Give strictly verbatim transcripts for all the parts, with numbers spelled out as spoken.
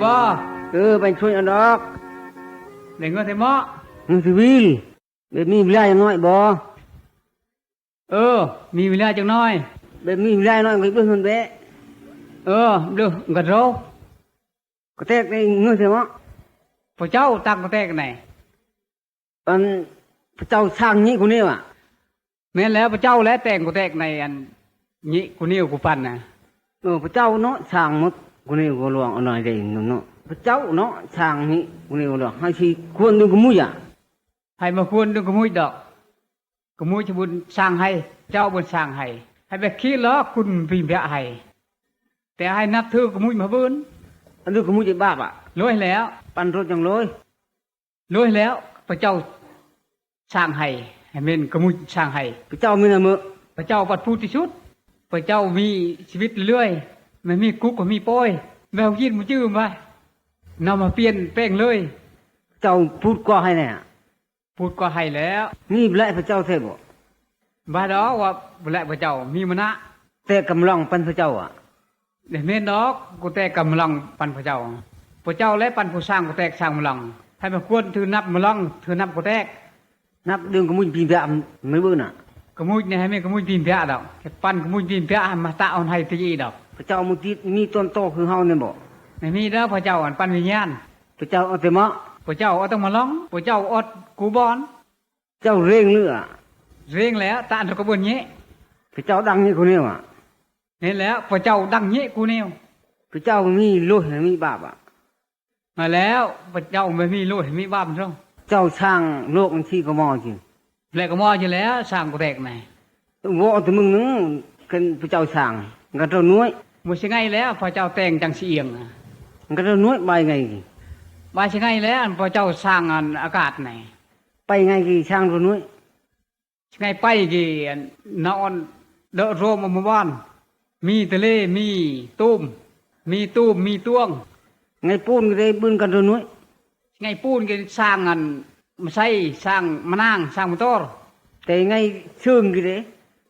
บ่ เออ ไปช่วยเอาดอก ได้เงินใส่หม้อ เงินสิวิล แบบมีเวลาอย่างน้อยบ่ เออ มีเวลาจักหน่อย แบบมีเวลาน้อยก็เบิ่งเงินแบะ เออ เบิ่งกระโดด กระแตกได้เงินใส่หม้อ พระเจ้าตั้งกระแตกไหน อัน พระเจ้าสร้างนี้กูนี่ว่ะ แม่นแล้ว พระเจ้าและแต่งกูแตกในอันนี้กูนี่กูปันนะ เออ พระเจ้าเนาะสร้างหมดกูนี่กูหลวงเอาหน่อยได้เนาะ พระเจ้าเนาะสร้างนี้กูนี่กูหลวง ให้ชีควรดึงกูมุ้ยอ่ะ ให้มาควรดึงกูมุ้ยดอก กูมุ้ยจะบุญสร้างให้ เจ้าบุญสร้างให้ ให้ไปขี้ล้อคุณพิมพ์พระให้ แต่ให้นับถือกูมุ้ยมาบุญ อันนี้กูมุ้ยจะบาปอ่ะ รวยแล้ว ปันรถยังรวย รวยแล้ว พระเจ้าสร้างให้ ให้เป็นกระมุยสร้างให้ พระเจ้ามีนะเมอะ พระเจ้าปัดพูดที่สุด พระเจ้ามีชีวิตเรื่อย ไม่มีกุ๊กก็มีปอย แมวยินมันจื้อมา นำมาเปลี่ยนแปลงเลย เจ้าพูดก็ให้เนี่ย พูดก็ให้แล้ว นี่แหละพระเจ้าแท้บ่ บ่ดอกว่าบ่แหละพระเจ้า มีมณะ แต่กำลังปันพระเจ้าอ่ะ เดี๋ยวแม่นดอก กูแตกกำลังปันพระเจ้า พระเจ้าและปันผู้สร้างกูแตกสร้างมลัง ให้มาควรถือนับมลัง ถือนับกูแตก นับเดือนกระมุยปีนพระไม่เบิ่งน่ะ กระมุยเนี่ยให้แม่กระมุยปีนพระดอก ปันกระมุยปีนพระให้มาตะเอาให้ตีอีดอก พระเจ้ามุติมีต้นโตคือเฮาเนี่ยบ่ ไม่มีเด้อพระเจ้าอันปันวิญญาณ พระเจ้าเอาแต่มา พระเจ้าเอาต้องมาลอง พระเจ้าอดกูบอน เจ้าเร่งเรือ เร่งแล้ว ตะอันตะกะบวนเนี้ย พระเจ้าดังนี่คนเดียวอ่ะ เห็นแล้ว พระเจ้าดังเนี้ยกูเนี่ย พระเจ้ามีโลหิตมีบาปอ่ะ มาแล้ว พระเจ้าไม่มีโลหิตมีบาปหรอก เจ้าสร้างโลกอันที่กมอจริง และกมอจริงแล้ว สร้างกูแตกไหน ว่าแต่มึงนึงกันพระเจ้าสร้างกันเท่าน้อย บ่สิไงแล้ว พระเจ้าแต่งจังสิเอียงนะ กันเท่าน้อยไปไง บ่สิไงแล้ว พระเจ้าสร้างอันอากาศไหน ไปไงกี่สร้างเท่าน้อย สิไงไปกี่อันนอนเดอะโรมอมบ้าน มีทะเล มีตูม มีตูม มีตวง ไงปูนก็ได้บึนกันเท่าน้อย สิไงปูนก็สร้างอันมาใส่สร้างมานางสร้างมอเตอร์ แต่ไงเชิงกี่เด้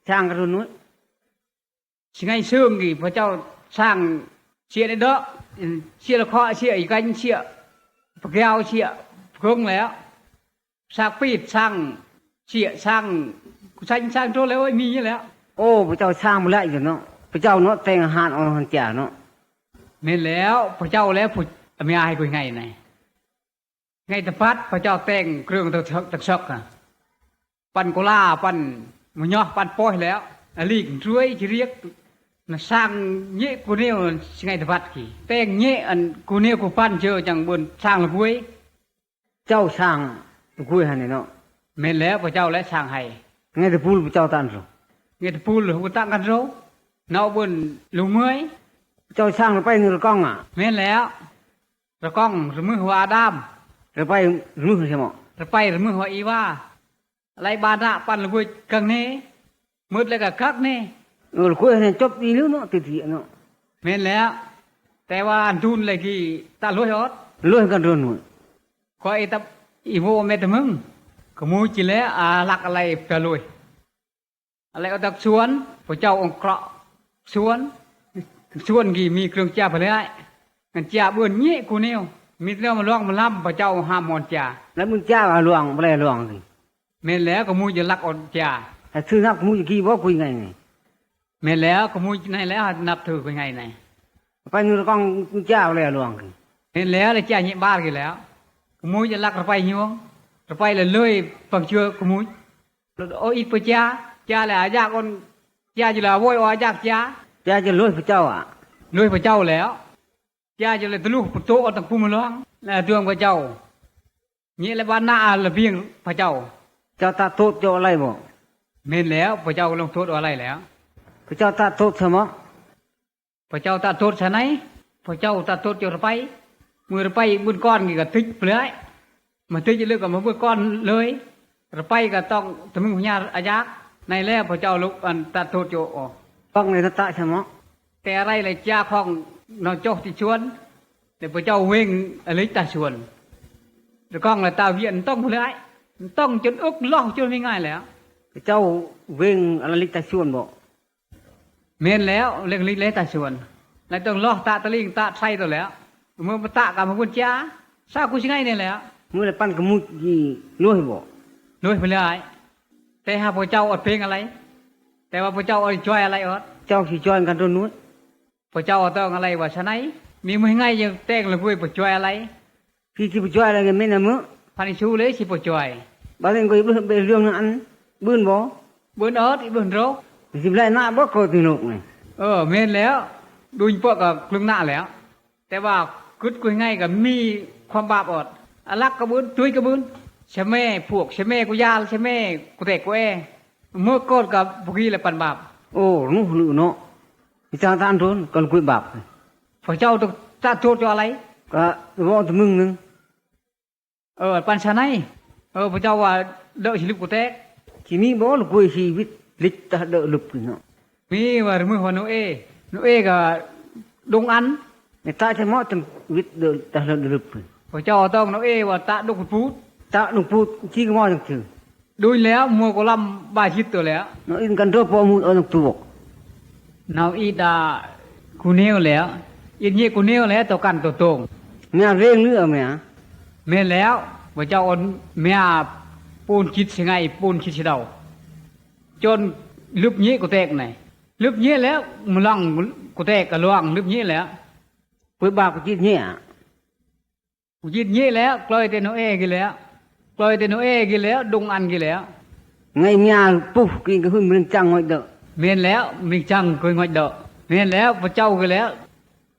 สร้างกันเท่าน้อย สิไงเชิงกี่ พระเจ้าสร้างเสียในเดาะ เสียละเคาะ เสียอีกกัน เสียปะแก้ว เสียเพิ่งแล้ว สร้างปีด สร้างเสีย สร้างกุศล สร้างโทษแล้ว โอ้ย มีอยู่แล้ว โอ้ พระเจ้าสร้างมาแล้วอยู่เนาะ พระเจ้าเนาะแต่งอาหารเอาอาหารแจกเนาะ แม่นแล้ว พระเจ้าแล้วผู้ เมียให้กูไงไหน ไงตะพัด พระเจ้าแต่งเครื่องตักซอกตักซอกอะ ปันโกลา ปันมะยอ ปันโป้ยแล้ว อลีกรวยจิเรียก นะสร้างเยอะกูเนี่ย สิไงตะพัดกี่ แต่งเยอะอันกูเนี่ยกูปันเจอจังบนสร้างละกวย เจ้าสร้างละกวยหันเนาะ แม่นแล้ว พระเจ้าและสร้างให้ ไงตะปูลพระเจ้าตันสุ ไงตะปูลกูตั้งกันโซ เนาะบนลูกเมย เจ้าสร้างไปนี่ละกองอ่ะ แม่นแล้ว ละกองละมือหัวอาดาม ละไปละมือใช่ไหม ละไปละมือหัวอีวา อะไรบาดะปันละกวยกังเน่ มืดแล้วก็คักเน่ เออ ละกวยเนี่ยจบดีแล้วเนาะ ติดเสียเนาะ แม่นแล้ว แต่ว่าอันทุนเลยกี่ตาลวยออด ลวยกันโดนหมด ก็ไอ้ตับอีโวแม่ตะมึง ขโมยจิแล้วอาลักอะไรไปลวย อะไรเอาตักชวน พระเจ้าองค์เคราะห์ชวน ชวนกี่มีเครื่องจ้าไปเลย งันจ้าเบื่อเนี้ยกูเนี่ย มีเรื่องมาล่องมาล่ำ พระเจ้าห้ามมอนจ้า แล้วมึงจ้ามาหลวงบ่ได้หลวงสิ แม่นแล้ว ขโมยจะลักเอาจ้า ถ้าซื้อนับขโมยจะกี่บ่คุยไงนี่ แม่นแล้ว ขโมยไหนแล้ว นับถือคุยไงไหน ไปนู่นกองจ้าบ่ได้หลวงสิ แม่นแล้ว แล้วจ้าเนี้ยบ้ากี่แล้ว ขโมยจะลักเราไปยวง เราไปเลยเลยปังเชื่อขโมย โอ้อิดปะจ้า จ้าแหละอาญาคน จ้าจะละโวยว่าอาญาจ้า จ้าจะลวยพระเจ้าอ่ะ ลวยพระเจ้าแล้ว จ้าจะเลยทะลุประตูเอาตะกุมหลวง และดวงพระเจ้า นี่แหละบ้านหน้าระเบียงพระเจ้า เจ้าตาโทษเจ้าอะไรบ่ แม่นแล้ว พระเจ้าลงโทษอะไรแล้ว พระเจ้าตาโทษใช่ไหม พระเจ้าตาโทษใช่ไหม พระเจ้าตาโทษเจ้าไป มือไปบุญก้อนกี่ก็ติดไปเลย มาติดเลือกกับมาบุญก้อนเลย เราไปก็ต้องตะมึงพญาอายักษ์ ในแล้วพระเจ้าลุกอันตาโทษเจ้าออก ต้องในตาใช่ไหม แต่อะไรเลยจ้าของนอนโจกที่ชวน แต่พระเจ้าเวงอะไรตาชวน แล้วก้องละตาเวียนต้องเลย ต้องจนอึกล้อจนไม่ง่ายแล้ว พระเจ้าเวงอะไรตาชวนบอก แม่นแล้ว เรื่องลิเลตาชวน แล้วต้องล้อตาตะลิงตาไทรตัวแล้ว เมื่อมาตะกับมาบุญจ้า ซากุสิไงเนี่ยแหละ เมื่อไรปั้นกระมุดยี่ลุยบ่ ลุยไปเลย แต่หาพระเจ้าอดเพลงอะไร แต่ว่าพระเจ้าอดจอยอะไรอด เจ้าสิจอยกันตัวนู้น พระเจ้าอดต้องอะไรว่าชะไหน มีมือไงยังแต่งละกุยพระจอยอะไร กี่ที่พระจอยอะไรกันไม่นะมื้อ พันธุ์ชูเลยสิพระจอย บาเล่นก็อีกเรื่องนั้น บืนบ่ เบิ่นออดอีเบิ่นโร สิบไล่หน้าบ่ก็ตีนกนี่ เออแม่นแล้ว ดูนพวกกับครึ่งหน้าแล้ว แต่ว่ากึดกุยไงก็มีความบาปออด อลักกระบืนจุยกระบืนชะแม่พวกชะแม่กุยาลชะแม่กุแตกกุแอ เมื่อโกดกับพวกนี้แหละปันบาป โอ้ หนูหรือเนาะ อีจางตานโดนกันกุยบาป พระเจ้าต้องตะโทษเจ้าอะไร ก็ว่าแต่มึงหนึ่ง เออ ปันชาไน เออ พระเจ้าว่าเดอะชิลิปกูแตก ที่มีบ่ลูกกุยชีวิตลิตตะเดอะลุบกินเนาะ มีว่ามือหัวโนเอ โนเอก็ดงอัน ในตาจะเหมาะจังวิตเดอะตะเดอะลุบกิน พระเจ้าต้องโนเอว่าตะดงปูด ตะดงปูดที่ก็เหมาะจังถือ ดูแล้วมัวก็ลำบาชิดตัวแล้ว เนาะอินกันโดปอมูดเอาจังตัว เนาอีดากูเนวแล้ว อินเยกูเนวแล้วตัวกันตัวตรง แม่เร่งเนื้อแม่ แม่นแล้ว พระเจ้าเอาแม่ปูนคิดสิไงปูนคิดสิเดา จนลึบเนี้ยกูแตกไหน ลึบเนี้ยแล้วมันลังกูแตกกะลวงลึบเนี้ยแล้ว เปิดบาปกูจิตเนี่ย กูจิตเนี้ยแล้ว กลอยแต่โนเอกี่แล้ว กลอยแต่โนเอกี่แล้ว ดงอันกี่แล้ว ไงเมียปุ๊บกินกระหึ่มเรื่องจังไว้เด้อ แม่นแล้ว มีจังกูงอยเด้อ แม่นแล้ว พระเจ้ากี่แล้ว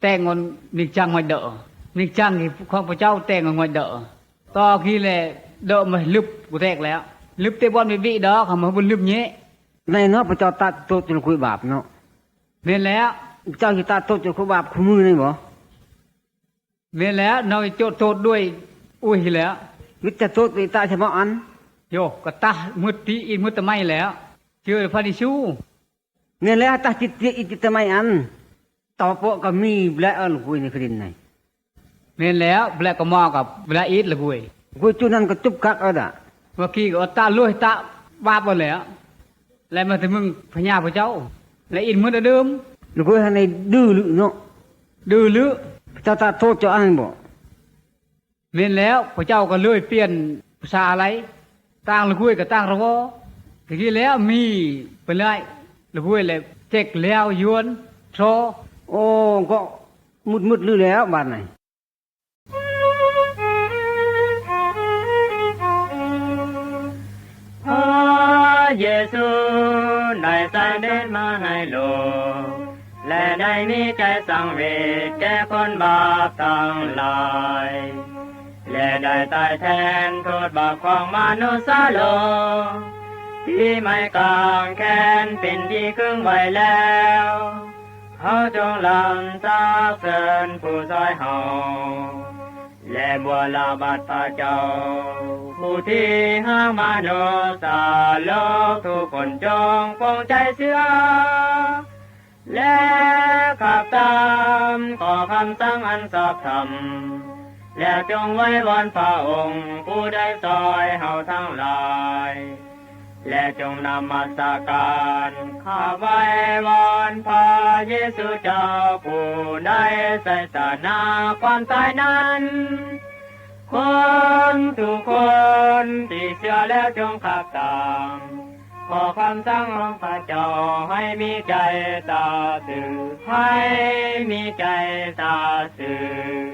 แต่งงอนมีจังงอยเด้อ มีจังที่ของพระเจ้าแต่งงอนงอยเด้อ ต่อกี่แหละ เด้อมาลึบกูแตกแล้ว ลึบแต่บอลไม่บิดอก เขามาบุญลึบเนี้ย ในเนาะพระเจ้าตัดโทษจนคุยบาปเนาะ แม่นแล้ว เจ้าสิตัดโทษจนคุยบาปคู่มือนี่บ่ แม่นแล้ว เนาะโจทย์โทษด้วย อุ้ยแล้ว มิตรโทษไปตาเฉพาะอัน โย ก็ตามืดปีอินมืดตะไมแล้ว เจอพระเยซู แม่นแล้วตาจิตเตียอิจิตตะไมอัน ต่อโปะก็มีแบละอันคุยในคดินใน แม่นแล้ว แบละก็มอกับแบละอิดละกุย กุยจุนั้นก็จุบคักเอาดะ เมื่อกี้ก็ตาลุยตาบาปเอาแล้ว และมาถึงมึงพญาพระเจ้า และอินมืดเดิม ลูกเอ้ยในดื้อลึเนาะ ดื้อลึ เจ้าตาโทษเจ้าอันบ่ แม่นแล้ว พระเจ้าก็เลยเปลี่ยนภาษาอะไร ต่างละกุยกับต่างระวอ ทีนี้แล้วมีเป็นไรละกุยเลยเจ็กแล้วยวนทรอ โอ้ ก็มืดๆลือแล้วบาดไหน พระเยซูได้เสด็จมาในโลก และได้มีใจสังเวชแก่คนบาปทั้งหลาย และได้ตายแทนโทษบาปของมนุษย์โลก ที่ไม้กางแขนเป็นที่ครึ่งไว้แล้ว เฮาจงลำสรรเสริญผู้ช่วยเฮา และบัวลาบัดพระเจ้า ผู้ที่หากมนุษย์โลกทุกคนจงปวงใจเชื่อ และขับตามข้อคำสั่งอันชอบธรรม และจงไหว้วอนพระองค์ผู้ได้ช่วยเฮาทั้งหลาย และจงนมัสการข้าไหว้วอนพระเยซูเจ้าผู้ได้ไถ่สนาความตายนั้น คนทุกคนที่เชื่อแล้วจงขับตาม ขอคำสั่งของพระเจ้าให้มีใจตาตื่น ให้มีใจตาตื่น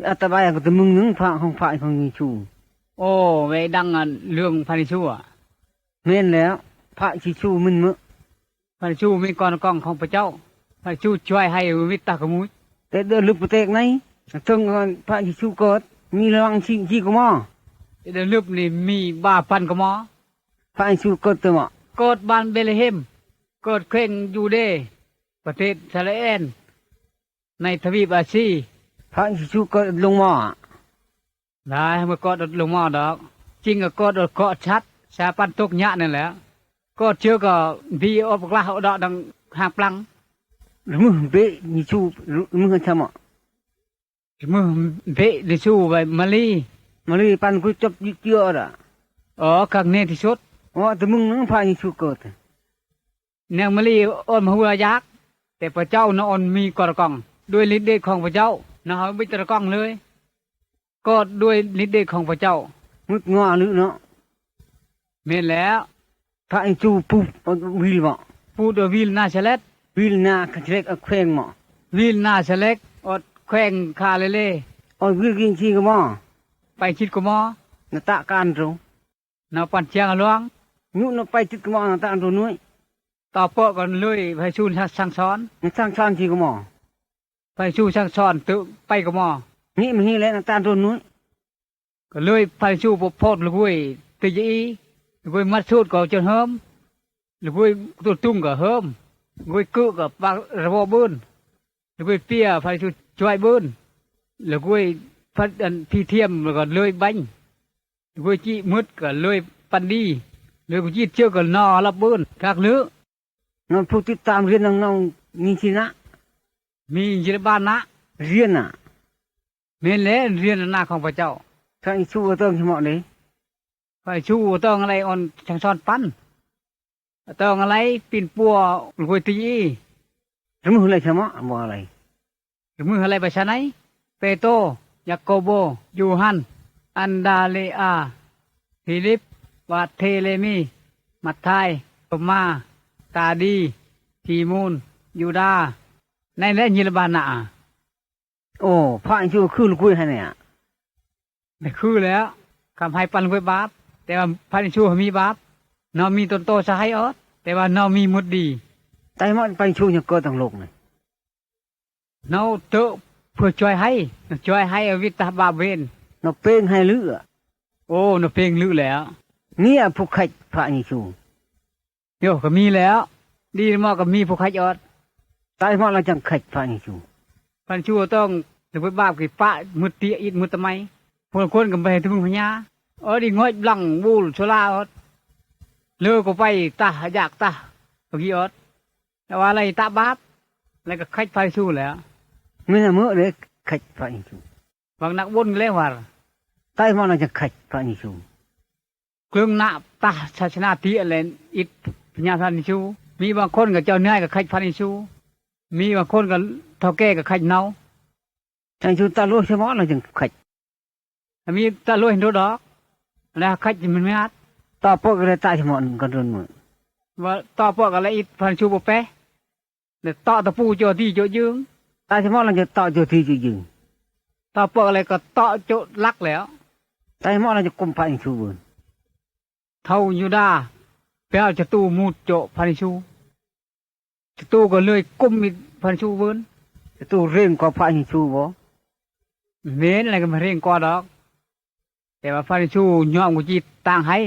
อาตมาอยากจะมึงหนึ่งพระของพระของเยซู โอ้ ไว้ดังอันเรื่องพระเยซูอะ แม่นแล้ว พระเยซูมันเมอะ พระเยซูมีกรกองของพระเจ้า พระเยซูช่วยให้วิตตากระมุย แต่เดินลึกประเทศไหน ถึงพระเยซูเกิด มีระวังชีชีกมอ แต่เดินลึกนี่มีบาพันกมอ พระเยซูเกิดตัวเมอะ เกิดบ้านเบธเลเฮม เกิดแขวงยูเดย์ ประเทศอิสราเอล ในทวีปอาซี พระเยซูก็ลงหม้อ ได้เมื่อก็ลงหม้อดอก จริงก็ก็ก็ชัด สาปันตกยะนั่นแหละ ก็เชื่อก็บีออกกล้าเอาดอกดังหางปลัง มือเบะเยซู มือทำอ่ะ มือเบะเยซูไว้มาลี Mari pan ku cop di tio ora. อ๋อ ครั้งนี้ที่สุด Wa temung nang pa ni sukot. นางมะลิอ่อนมาหัวยักษ์ แต่พระเจ้าน่ะอ่อนมีกระกอง ด้วยฤทธิ์เดชของพระเจ้า นะฮะ มีกระกองเลย ก็ด้วยฤทธิ์เดชของพระเจ้า Mut ngo alu no. แม่นแล้ว Pa ni su pu wil mo. พูดว่าวิลนาซาเรต Wil na katrek a kweng mo. วิลนาซาเรต อดแขวงคาเลเล O wil gin chi mo. ไปชิดกมอ Na ta kan ro. นอปันเชียงหลวง Nu no pai tit mo na ta ro nui. ต่อเปาะกันเลยไพซูนสั่งสอน Na sang san chi mo. Pharisu sang son tự ไปกมอ Ni mi hi le na ta ro nui. ก็เลยไพซูปโพดละกุยตีจีอี ละกุยมัดสูตรก็จนเฮิม ละกุยตุ่ตุงก็เฮิม ละกุยกึก็ปากระโวบืน ละกุยเปียไพซูช่วยบืน ละกุยพัดอันพีเทียมแล้วก็เลยบัง ละกุยจีมืดก็เลยปันดี เลยกุยจีเชื่อก็นอรับบืน คักลือ Nang pu tit tam rien nang nang ni chi na. มีอินจิลบานนะ Rien na. แม่นแล้วเรียนหน้าของพระเจ้า Sang chu tong chi mo le. ไปชูต้องอะไรอ่อนช่างสอนปัน ต้องอะไรปิ่นปัวกุยตีอี Remu le chi mo mo le. มืออะไรไปชะไหน เปโตร ยาโคโบ ยูฮัน อันดาเลอา ฟิลิป บาร์เทเลมี มัทไท โทมา ตาดี ซีมูน ยูดา ในและยิลบานา O, pa ni chu ku lu ku ha ne. ไม่คือแล้ว คำให้ปันกุยบาป แต่ว่าพระเยซูมีบาป นอมีตนโตสะให้ออด แต่ว่านอมีมุดดี Tai mo pa ni chu nya ko tang lok ne. นอเตอะเพื่อช่วยให้ ช่วยให้อวิตตาบาปเวร No peng hai lu. โอ้ นอเพลงลือแล้ว Ni a pu khai pa ni chu. โย ก็มีแล้ว ดีมอก็มีผู้ขยอด Tai mo la chang khai pa ni chu. พันชั่วต้องถือไปบาปกี่ปะ มือเตียอิดมือตะไม พวกคนก็ไปถึงพญา เออ ดีงอยบลังบูลโซลาออด เลอก็ไปตาอยากตา เอากี่ออด แต่ว่าอะไรตาบาป แล้วก็ขยพันชั่วแล้ว Mina mo le khai pa ni chu. บางนักบุญก็เลยว่า Tai mo la chang khai pa ni chu. เครื่องหน้าตาศาสนาที่อะไรอิดพญาพันธุ์ชู มีบางคนก็เจ้าเนื้อก็ขยพันธุ์ชู มีบางคนก็เฒ่าแก่ก็ขยเนา Sang chu ta lu chi mo la chang khai. มีตาลุยดูดอก แล้วขยมันไม่อัด Ta po le ta chi mo kan run mo. ว่าต่อปอกอะไรอิดพันธุ์ชูบ่แปะ แล้วต่อตะปูโจที่โจยืง Ta chi mo la chu ta chu ti chu jing. ต่อปอกอะไรก็ต่อโจลักแล้ว Tai mo la chu kum pa ni chu bun. เท่ายูดาห์ ไปเอาจตูหมู่โจพระเยซู จตูก็เลยกุมอิดพระเยซูเวิน Tu ring ko pa ni chu bo. เมนอะไรก็ไม่เร่งกอดอก แต่ว่าพระเยซูยอมกุจิตต่างให้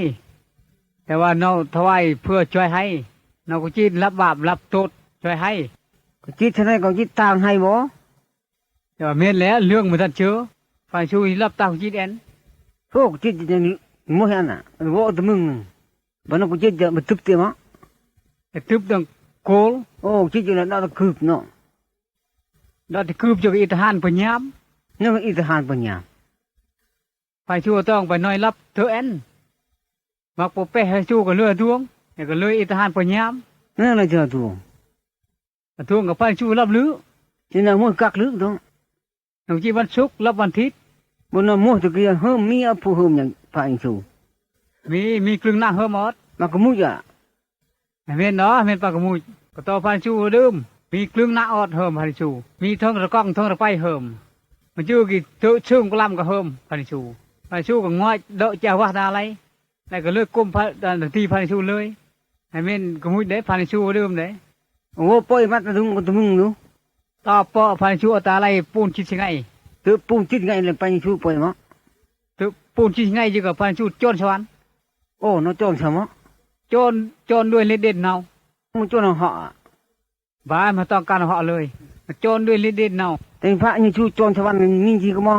แต่ว่าเนาถวายเพื่อช่วยให้ เนากุจิตรับบาปรับโทษช่วยให้ Ko chi thanai ko chi tang hai bo. แต่ว่าเมนแล้วเรื่องมันทันเชื่อ พระเยซูรับตากุจิตแอน Ko chi ni mo ha na. Wo de mung. Ba no ko chi ja ba tup te ma. ไอ้ตึบดังโกล O chi ja na da kup no. ดอที่คืบจะอิทหารพญาม No i ta han pa nya. พระเยซูต้องไปน้อยรับเธอแอน มักปกแปะให้สู้กับเรือดวง แล้วก็เลยอิทหารพญาม Na la ja tu. ดวงกับพระเยซูรับลือ Chi na mo kak lu do. หลวงจีวันศุกร์รับวันอาทิตย์ Bo na mo tu ki ha mi a pu hum yang pa ni chu. มี มีกลึงหน้าเฮิมออด Ma ko mu ja. เมนเนาะ เมนปากกระมุย ก็ต่อพระเยซูเดิม มีกลึงหน้าออดเฮิมพระเยซู มีเทิงระก้องเทิงระไปเฮิม มันจื้อกี่เถอะเชิงกะลำก็เฮิมพระเยซู พระเยซูก็ง่อยเดาะเจ้าว่าอะไร แล้วก็เลิกก้มพระ ที่พระเยซูเลย ให้เมนกระมุยได้พระเยซูเดิมได้ Wo poi ma ta dung ko tumung lu. ต่อปอพระเยซูเอาตาไล่ปูนคิดสิไง Tu pung chit ngai le pa ni chu poi ma. ตึกปูนคิดสิไงอยู่กับพระเยซูโจรสวรรค์ O no chon sa ma. โจร โจรด้วยฤทธิ์เดชเนา Mo chon ha. บ้ามาต้องการเหาะเลย โจรด้วยฤทธิ์เดชเนา Te pa ni chu chon sa wan ni ji ko mo.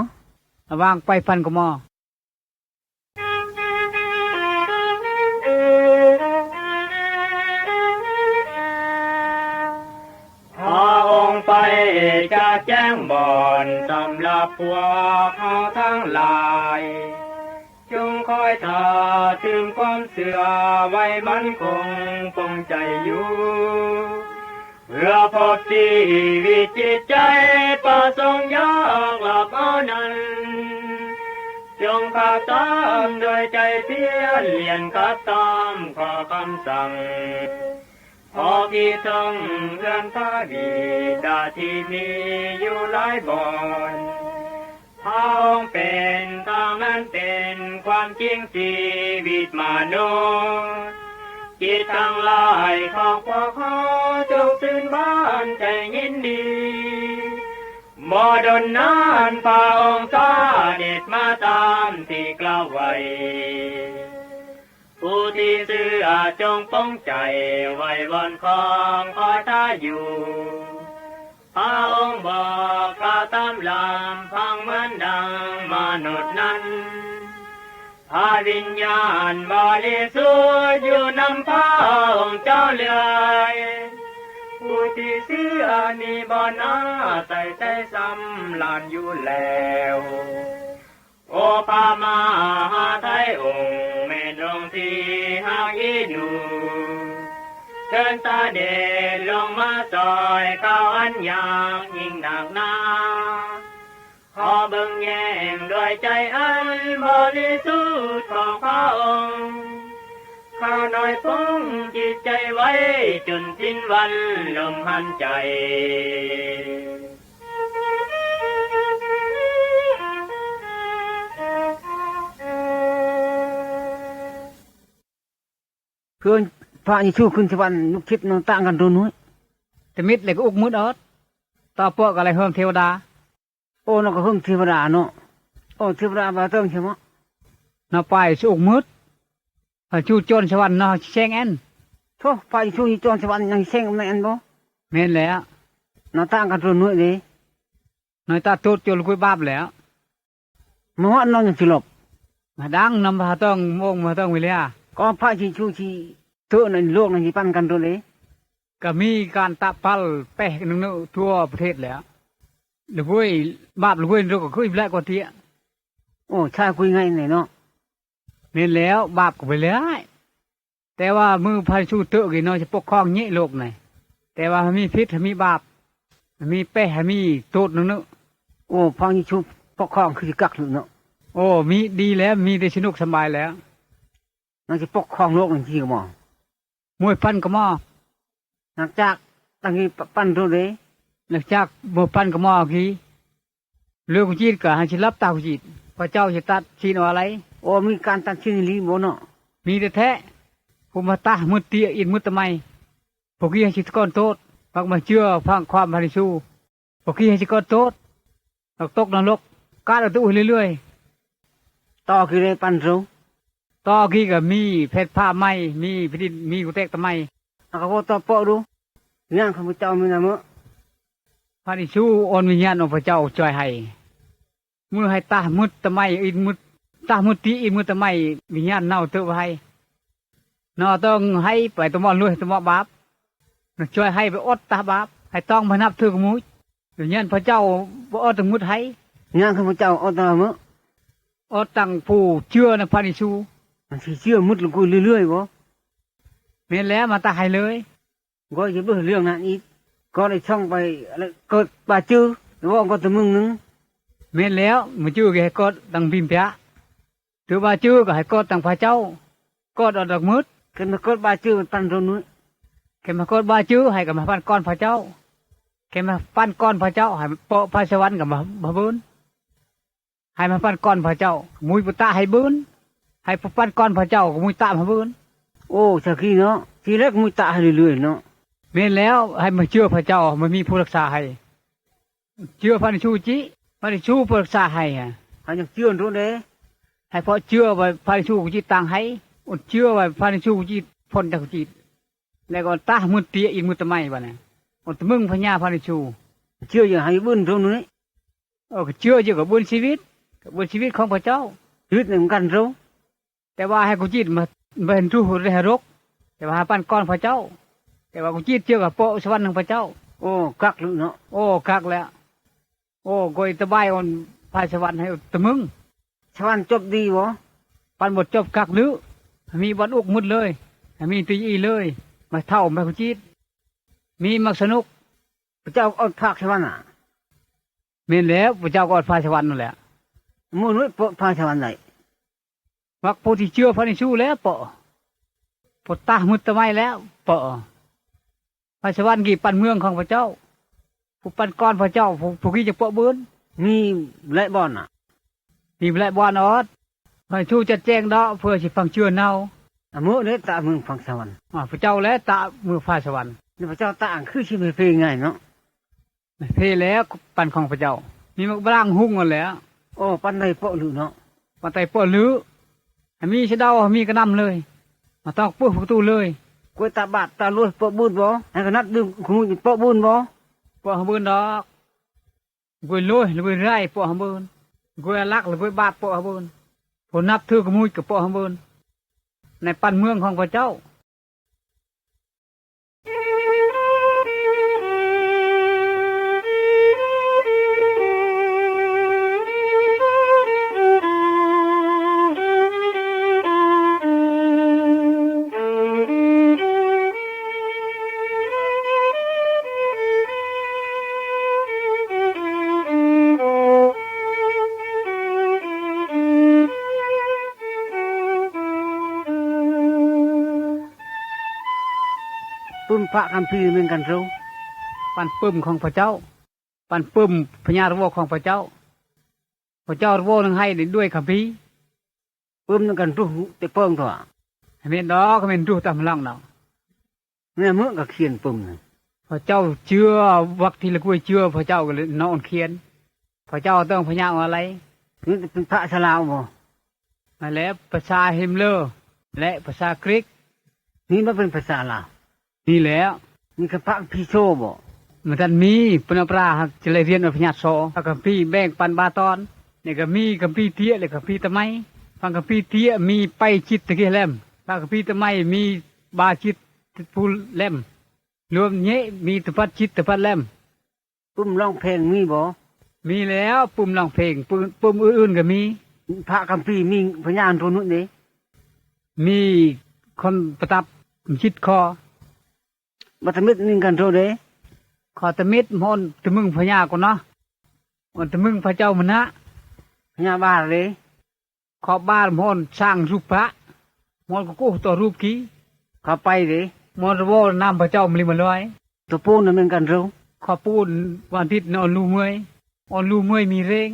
วางไปพันกว่าหมอ พระองค์ไปจะแจ้งบ่อนสำหรับพวกเขาทั้งหลาย จงคอยท่าเติมความเชื่อไว้มั่นคงปลงใจอยู่ เพื่อพบชีวิตจิตใจประสงค์ยากหลับเอานั้น จงขับตามโดยใจเพียรเรียนขับตามข้อคำสั่ง ขอคิดถึงเรื่องพระบิดาที่มีอยู่หลายบ่อน พระองค์เป็นทางนั้นเป็นความจริงชีวิตมนุษย์ จิตทั้งหลายของพวกเขาจงตื่นบานใจยินดี บ่ดนนานพระองค์เสด็จมาตามที่กล่าวไว้ ผู้ที่เชื่อจงปลงใจไหว้วอนของขอท่าอยู่ พระองค์บอกกล่าวตามลำพังเหมือนดังมนุษย์นั้น พระวิญญาณบริสุทธิ์อยู่นำพระองค์เจ้าเรื่อย ผู้ที่เชื่อมีบ่หน้าใส่ใจสำราญอยู่แล้ว โอพระมหาไทยองค์แม่นองค์ที่หากอีหนู เชิญเสด็จลงมาซอยเขาอันยากยิ่งหนักหนา ขอเบิ่งแยงด้วยใจอันบริสุทธิ์ของพระองค์ ข้าน้อยปลงจิตใจไว้จนสิ้นวันลมหายใจ เพื่อนพระเยซูขึ้นสวรรค์ลูกคิดน้องต่างกันตัวน้อย တမစ်လည်းကဥကမုတ်အော့။ တပော့ကလည်းဟွမ်ထေဝဒါ။ โอ้น้องก็เพิ่งเทวดาเนาะ โอ้เทวดาบาเติงใช่ไหมะ နော်ပါယေရှုအုပ်မုတ်။ ဟိုချူကျိုးစဝရ်နော်ဆဲင်အဲန်။ โธ่พระเยซูนี่จอนสวรรค์ยังแซงในอันบ่ မင်းလေ น้องต่างกันตัวน้อยเลย နော်တတူတ်ကျိုးကွေးဘပ်လေ မဟောน้องยังสิหลบ မဒန်းနမ်ဘာတောင်းမုံမတောင်းဝီလျာ ก็พระเยซูที่เธอในโลกนั้นที่ปั้นกันตัวเลย ก็มีการตะปัลแปะหนึ่งทั่วประเทศแล้ว လူဝိဘပ်လူဝိတို့ကခွေးဘလက်ကိုတည်း โอ้ใช่คุยง่ายหน่อยเนาะ မင်းလေဘပ်ကဝီလျာ แต่ว่ามือพระเยซูเตอะกี่เนาะจะปกครองเยอะโลกไหน แต่ว่ามีพิษมีบาป มีแปะมีโทษนึงเนาะ โอ้พระเยซูปกครองคือสิกักหรือเนาะ โอ้มีดีแล้วมีแต่สนุกสบายแล้ว น่าจะปกครองโลกนั่นจริงบ่ มวยปั้นกะหม้อ หลังจากตั้งนี้ปั้นโทษเลย หลังจากมวยปั้นกะหม้อกี่ เรื่องกูจีดกะให้สิรับตากูจีด พระเจ้าจะตัดสินเอาอะไร โอ้มีการตัดสินอีหลีบ่เนาะ มีแท้ๆ ผู้มาตะมืดเตี้ยอินมืดตะไม พวกกี้ให้สิทธิ์ก้อนโทษ พักมาเชื่อฟังความพระเยซู พวกกี้ให้สิทธิ์ก้อนโทษ ตกตกนรก กาดเอาตัวเรื่อยๆ ต่อกี่เลยปั้นโทษ ต่อกี่ก็มีเพชรผ้าไหม มีแผ่นดิน มีกุเตกตะไม เอากระโปรงต่อโปะดู ย่างข้าพเจ้ามีนะเมื่อ พระเยซูอ่อนวิญญาณองค์พระเจ้าช่วยให้ มือให้ตามืดตะไมอินมืด ตามืดตีอินมืดตะไม วิญญาณเน่าเตอะไว้ นอต้องให้ไปตะมอลุยตะมอบาป นอช่วยให้ไปอดตาบาป ให้ต้องมานับถือกบมุยวิญญาณพระเจ้าบ่อดตังมุดให้ ย่างข้าพเจ้าอดตาเมื่อ อดตังผู้เชื่อในพระเยซู มันสิเชื่อมุดลงกูเรื่อยๆบ่ แม่นแล้วมาตาให้เลย ก็จะเบิ่งเรื่องนั้นอีก ก็ได้ช่องไปอะไรเกิดบาจื้อหรือว่าก็ตะมึงหนึ่ง แม่นแล้วมาจื้อแกก็ตังพิมพ์พระ ถือว่าจื้อก็ให้กอดตังพระเจ้า กอดเอาดอกมืด เกิดมากอดบาจื้อมันปั้นโทษน้อย แกมากอดบาจื้อให้ก็มาปั้นก้อนพระเจ้า แกมาปั้นก้อนพระเจ้าให้เปาะพระสวรรค์ก็มามาเบิ่น ให้มาปั้นก้อนพระเจ้า มุยปุตตะให้เบิ่น ให้ปั้นก้อนพระเจ้าก็มุยตะมาเบิ่น โอ้สักทีเนาะ ทีแรกมุยตะให้เรื่อยๆเนาะ แม่นแล้วให้มาเชื่อพระเจ้า มันมีผู้รักษาให้ เชื่อพระเยซูจิ พระเยซูผู้รักษาให้ฮะ เขายังเชื่อโทษเด้ ให้เพราะเชื่อว่าพระเยซูกูจิตต่างให้ อดเชื่อว่าพระเยซูกูจิตพ้นจากกูจิต แล้วก็ตามืดเตี้ยอินมืดตะไมบ่เนี่ย อดตะมึงพญาพระเยซู เชื่ออย่างให้เบิ่นโทษน้อย เออก็เชื่ออยู่กับบุญชีวิต กับบุญชีวิตของพระเจ้า ชีวิตเหมือนกันโทษ แต่ว่าให้กูจิตมาเป็นทุกข์ได้รก แต่ว่าให้ปั้นก้อนพระเจ้า แต่ว่ากูจิตเชื่อกับโปะสวรรค์ของพระเจ้า โอ้คักเลยเนาะ โอ้คักแล้ว โอ้กอยตะไบออนพายสวรรค์ให้ตะมึง สวรรค์จบดีบ่ ปันบทจบคักลึ มีบ่อนอุกหมดเลย มีตีอีเลย มาเท่ามาคุจิต มีมักสนุก พระเจ้าเอาพากสวรรค์น่ะ แม่นแล้ว พระเจ้าก็อดพาสวรรค์นั่นแหละ หมู่นุ้ยเปาะพาสวรรค์ได้ มักผู้ที่เชื่อพระเยซูแล้วเปาะ ผู้ตามืดตะไมแล้วเปาะ พระสวรรค์กี่ปันเมืองของพระเจ้า ผู้ปันก้อนพระเจ้า ผู้ ผู้กี่จะเปาะเบิน มีหลายบ่อนน่ะ มีหลายบ่อนออด พระเยซูจัดแจงเนาะ เพื่อสิฟังเชื่อเนา อ่ะมื้อนี้ตะเมืองฟังสวรรค์ อ่า พระเจ้าและตะเมืองฟ้าสวรรค์ นี่พระเจ้าตะอังคือสิไม่เพลงไงเนาะ ไม่เพลแล้วปันของพระเจ้า มีมักบลางหุงกันแหล้ว โอ้ ปันในเปาะลือเนาะ ปันไตเปาะลือ ให้มีสะเดา ให้มีกระหน่ำเลย มาต้องเปิดประตูเลย กล้วยตาบาดตาลวยเปาะบุญบ่ ให้กระนัดดื่มขมุยเปาะบุญบ่ เปาะบุญดอก กล้วยลวย กล้วยไร่เปาะบุญ กล้วยลัก กล้วยบาดเปาะบุญ ผู้นับถือขมุยก็เปาะบุญ ในปันเมืองของพระเจ้า ปึ้มพระคัมภีร์เหมือนกันเจ้า ปันปึ้มของพระเจ้า ปันปึ้มพญาระโวของพระเจ้า พระเจ้าระโวนึงให้ด้วยคัมภีร์ ปึ้มนึงกันทุกแต่เปิงตัว ให้เม็นดอก ให้เม็นทุกตามหลังเนาะ เนี่ยเมื่อก็เขียนปึ้มนะ พระเจ้าเชื่อ วักทีละกล้วยเชื่อ พระเจ้าก็เลยนอนเขียน พระเจ้าต้องพญาอะไร นี่เป็นพระสลาวบ่ มาแล้วภาษาฮิมเลอร์ และภาษากรีก นี่มันเป็นภาษาลาว นี่แหละ มีคำพระคัมภีร์โชว์บ่ มันทันมี ปนปราหากจะเลยเรียนเอาพญาโซพระคัมภีร์แบ่งปันบาตอน นี่ก็มีคัมภีร์เตี้ย และคัมภีร์ตะไม ฟังคัมภีร์เตี้ย มีไปจิตตะกี้แลม ฟังคัมภีร์ตะไม มีบาจิต ผู้แลม รวมเนี้ยมีตะพัดจิตตะพัดแลม ปึ้มร้องเพลงมีบ่ มีแล้ว ปึ้มร้องเพลง ปึ้ม ปึ้มอื่นๆก็มี พระคัมภีร์มีพญาอันโทนุเด้ มีคนประทับจิตคอ บัตรมิตรนิ่งกันโทเด้ ขอตะมิตรมอนตะมึงพญาก่อนเนาะ มอนตะมึงพระเจ้ามานะ พญาบาลเด้ ขอบ้านมอนสร้างรูปพระ มอนก็กู้ต่อรูปกี้ ขอไปเด้ มอนระโวนำพระเจ้ามาลิมาลอย ตัวปูนน่ะเหมือนกันเจ้า ขอปูนวันอาทิตย์นอนลูเมื่อย ออนลูเมื่อยมีเรง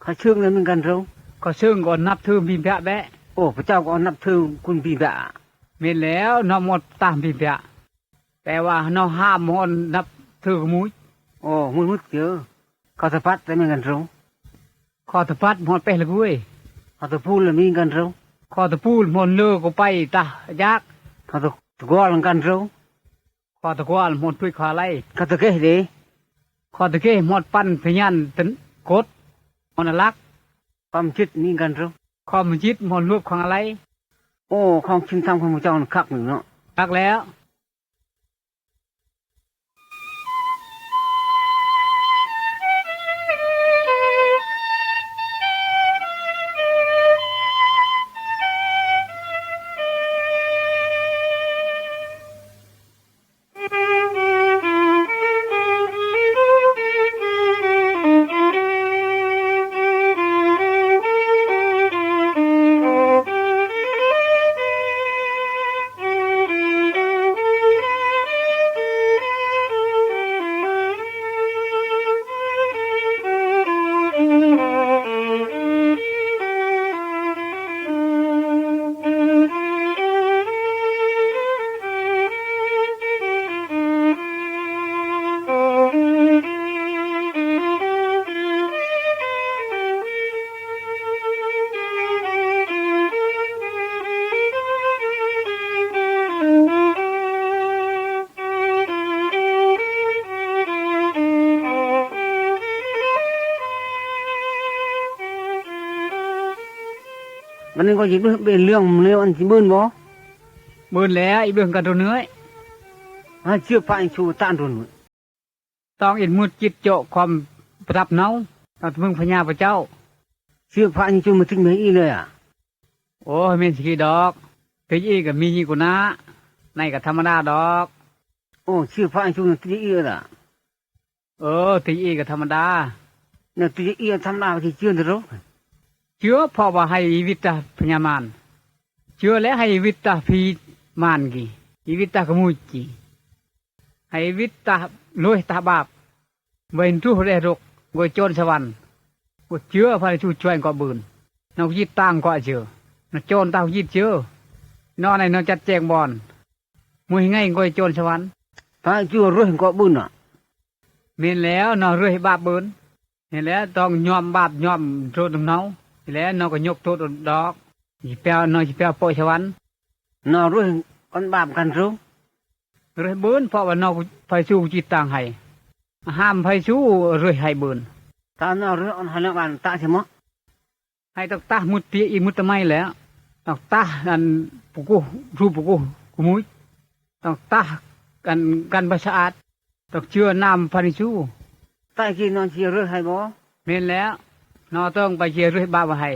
ขอเชิงน่ะเหมือนกันเจ้า ขอเชิงก่อนนับถือพิมพ์พระแบะ โอ้ พระเจ้าก็นับถือคุณพิมพ์พระ เม็นแล้วเนาะ มอนตามพิมพ์พระ แต่ว่าเนาะห้ามมอนนับถือขมุย โอ้ มุยมุดเจอ ขอตะพัดแต่เหมือนกันเจ้า ขอตะพัดมอนเปะละกล้วย ขอตะปูนละมีกันเจ้า ขอตะปูนมอนเลอก็ไปตะยาก ขอตะ ตะกอลกันเจ้า ขอตะกอลมอนตุ้ยขออะไร ขอตะเกะเด้ ขอตะเกะมอนปั้นพยานตันกด มอนลัก ความจิตมีกันเจ้า ความจิตมอนรวบของอะไร โอ้ ของชินธรรมของพระเจ้าคักหนึ่งเนาะ คักแล้ว วันนี้ก็จะเป็นเรื่องเรื่องอันที่เบิ่นบ่ เบิ่นแล้ว อีเบิ่งกันตัวเนื้อย ให้เชื่อพระเยซูตานตัวเนื้อย ต้องอินมืดจิตเจาะความประทับเนา ต้องมึงพญาพระเจ้า เชื่อพระเยซูมาถึงไหนอีเลยอ่ะ โอ้ย แม่นสิดอก ติอีกก็มีอยู่กูนะ ในก็ธรรมดาดอก โอ้ ชื่อพระเยซูน่ะติอีกล่ะ เออ ติอีกก็ธรรมดา น่ะ ติอีกธรรมดา ที่เชื่อนะรู้ เชื่อเพราะว่าให้ชีวิตตาพญามาร เชื่อแล้วให้ชีวิตตาผีมารกี่ ชีวิตตากระมุยกี่ ให้ชีวิตตาลวยตาบาป เวนทุเรรุก โกยโจรสวรรค์ กูเชื่อพระเยซูช่วยก็บืน นอกจิตตังก็เชื่อ นอกโจรตาจิตเชื่อ นอกในนอกจัดแจงบอล มุ้ยไงโกยโจรสวรรค์ พระเยซูรวยก็บืนน่ะ แม่นแล้วนอกรวยบาปบืน แม่นแล้วต้องยอมบาปยอมโทษนำเนา แล้วนอกก็ยกโทษดอก สิแปลนอกสิแปลโปะสวรรค์ นอกรวยอันบาปกันรู้ รวยบืน เพราะว่านอกพระเยซูจิตตังให้ ห้ามพระเยซูรวยให้บืน ถ้านอกรวยอันให้นอกบ้านตะใช่ไหมะ ให้ต้องตะมุดเตียอีมุดตะไมแล้ว ต้องตะอันปุกุรูปปุกุกมุย ต้องตะกันกันประสาท ต้องเชื่อนามพระเยซู ตะกี้นอนเชื่อรวยให้บ่ แม่นแล้ว นอกต้องไปเชื่อรวยบาปให้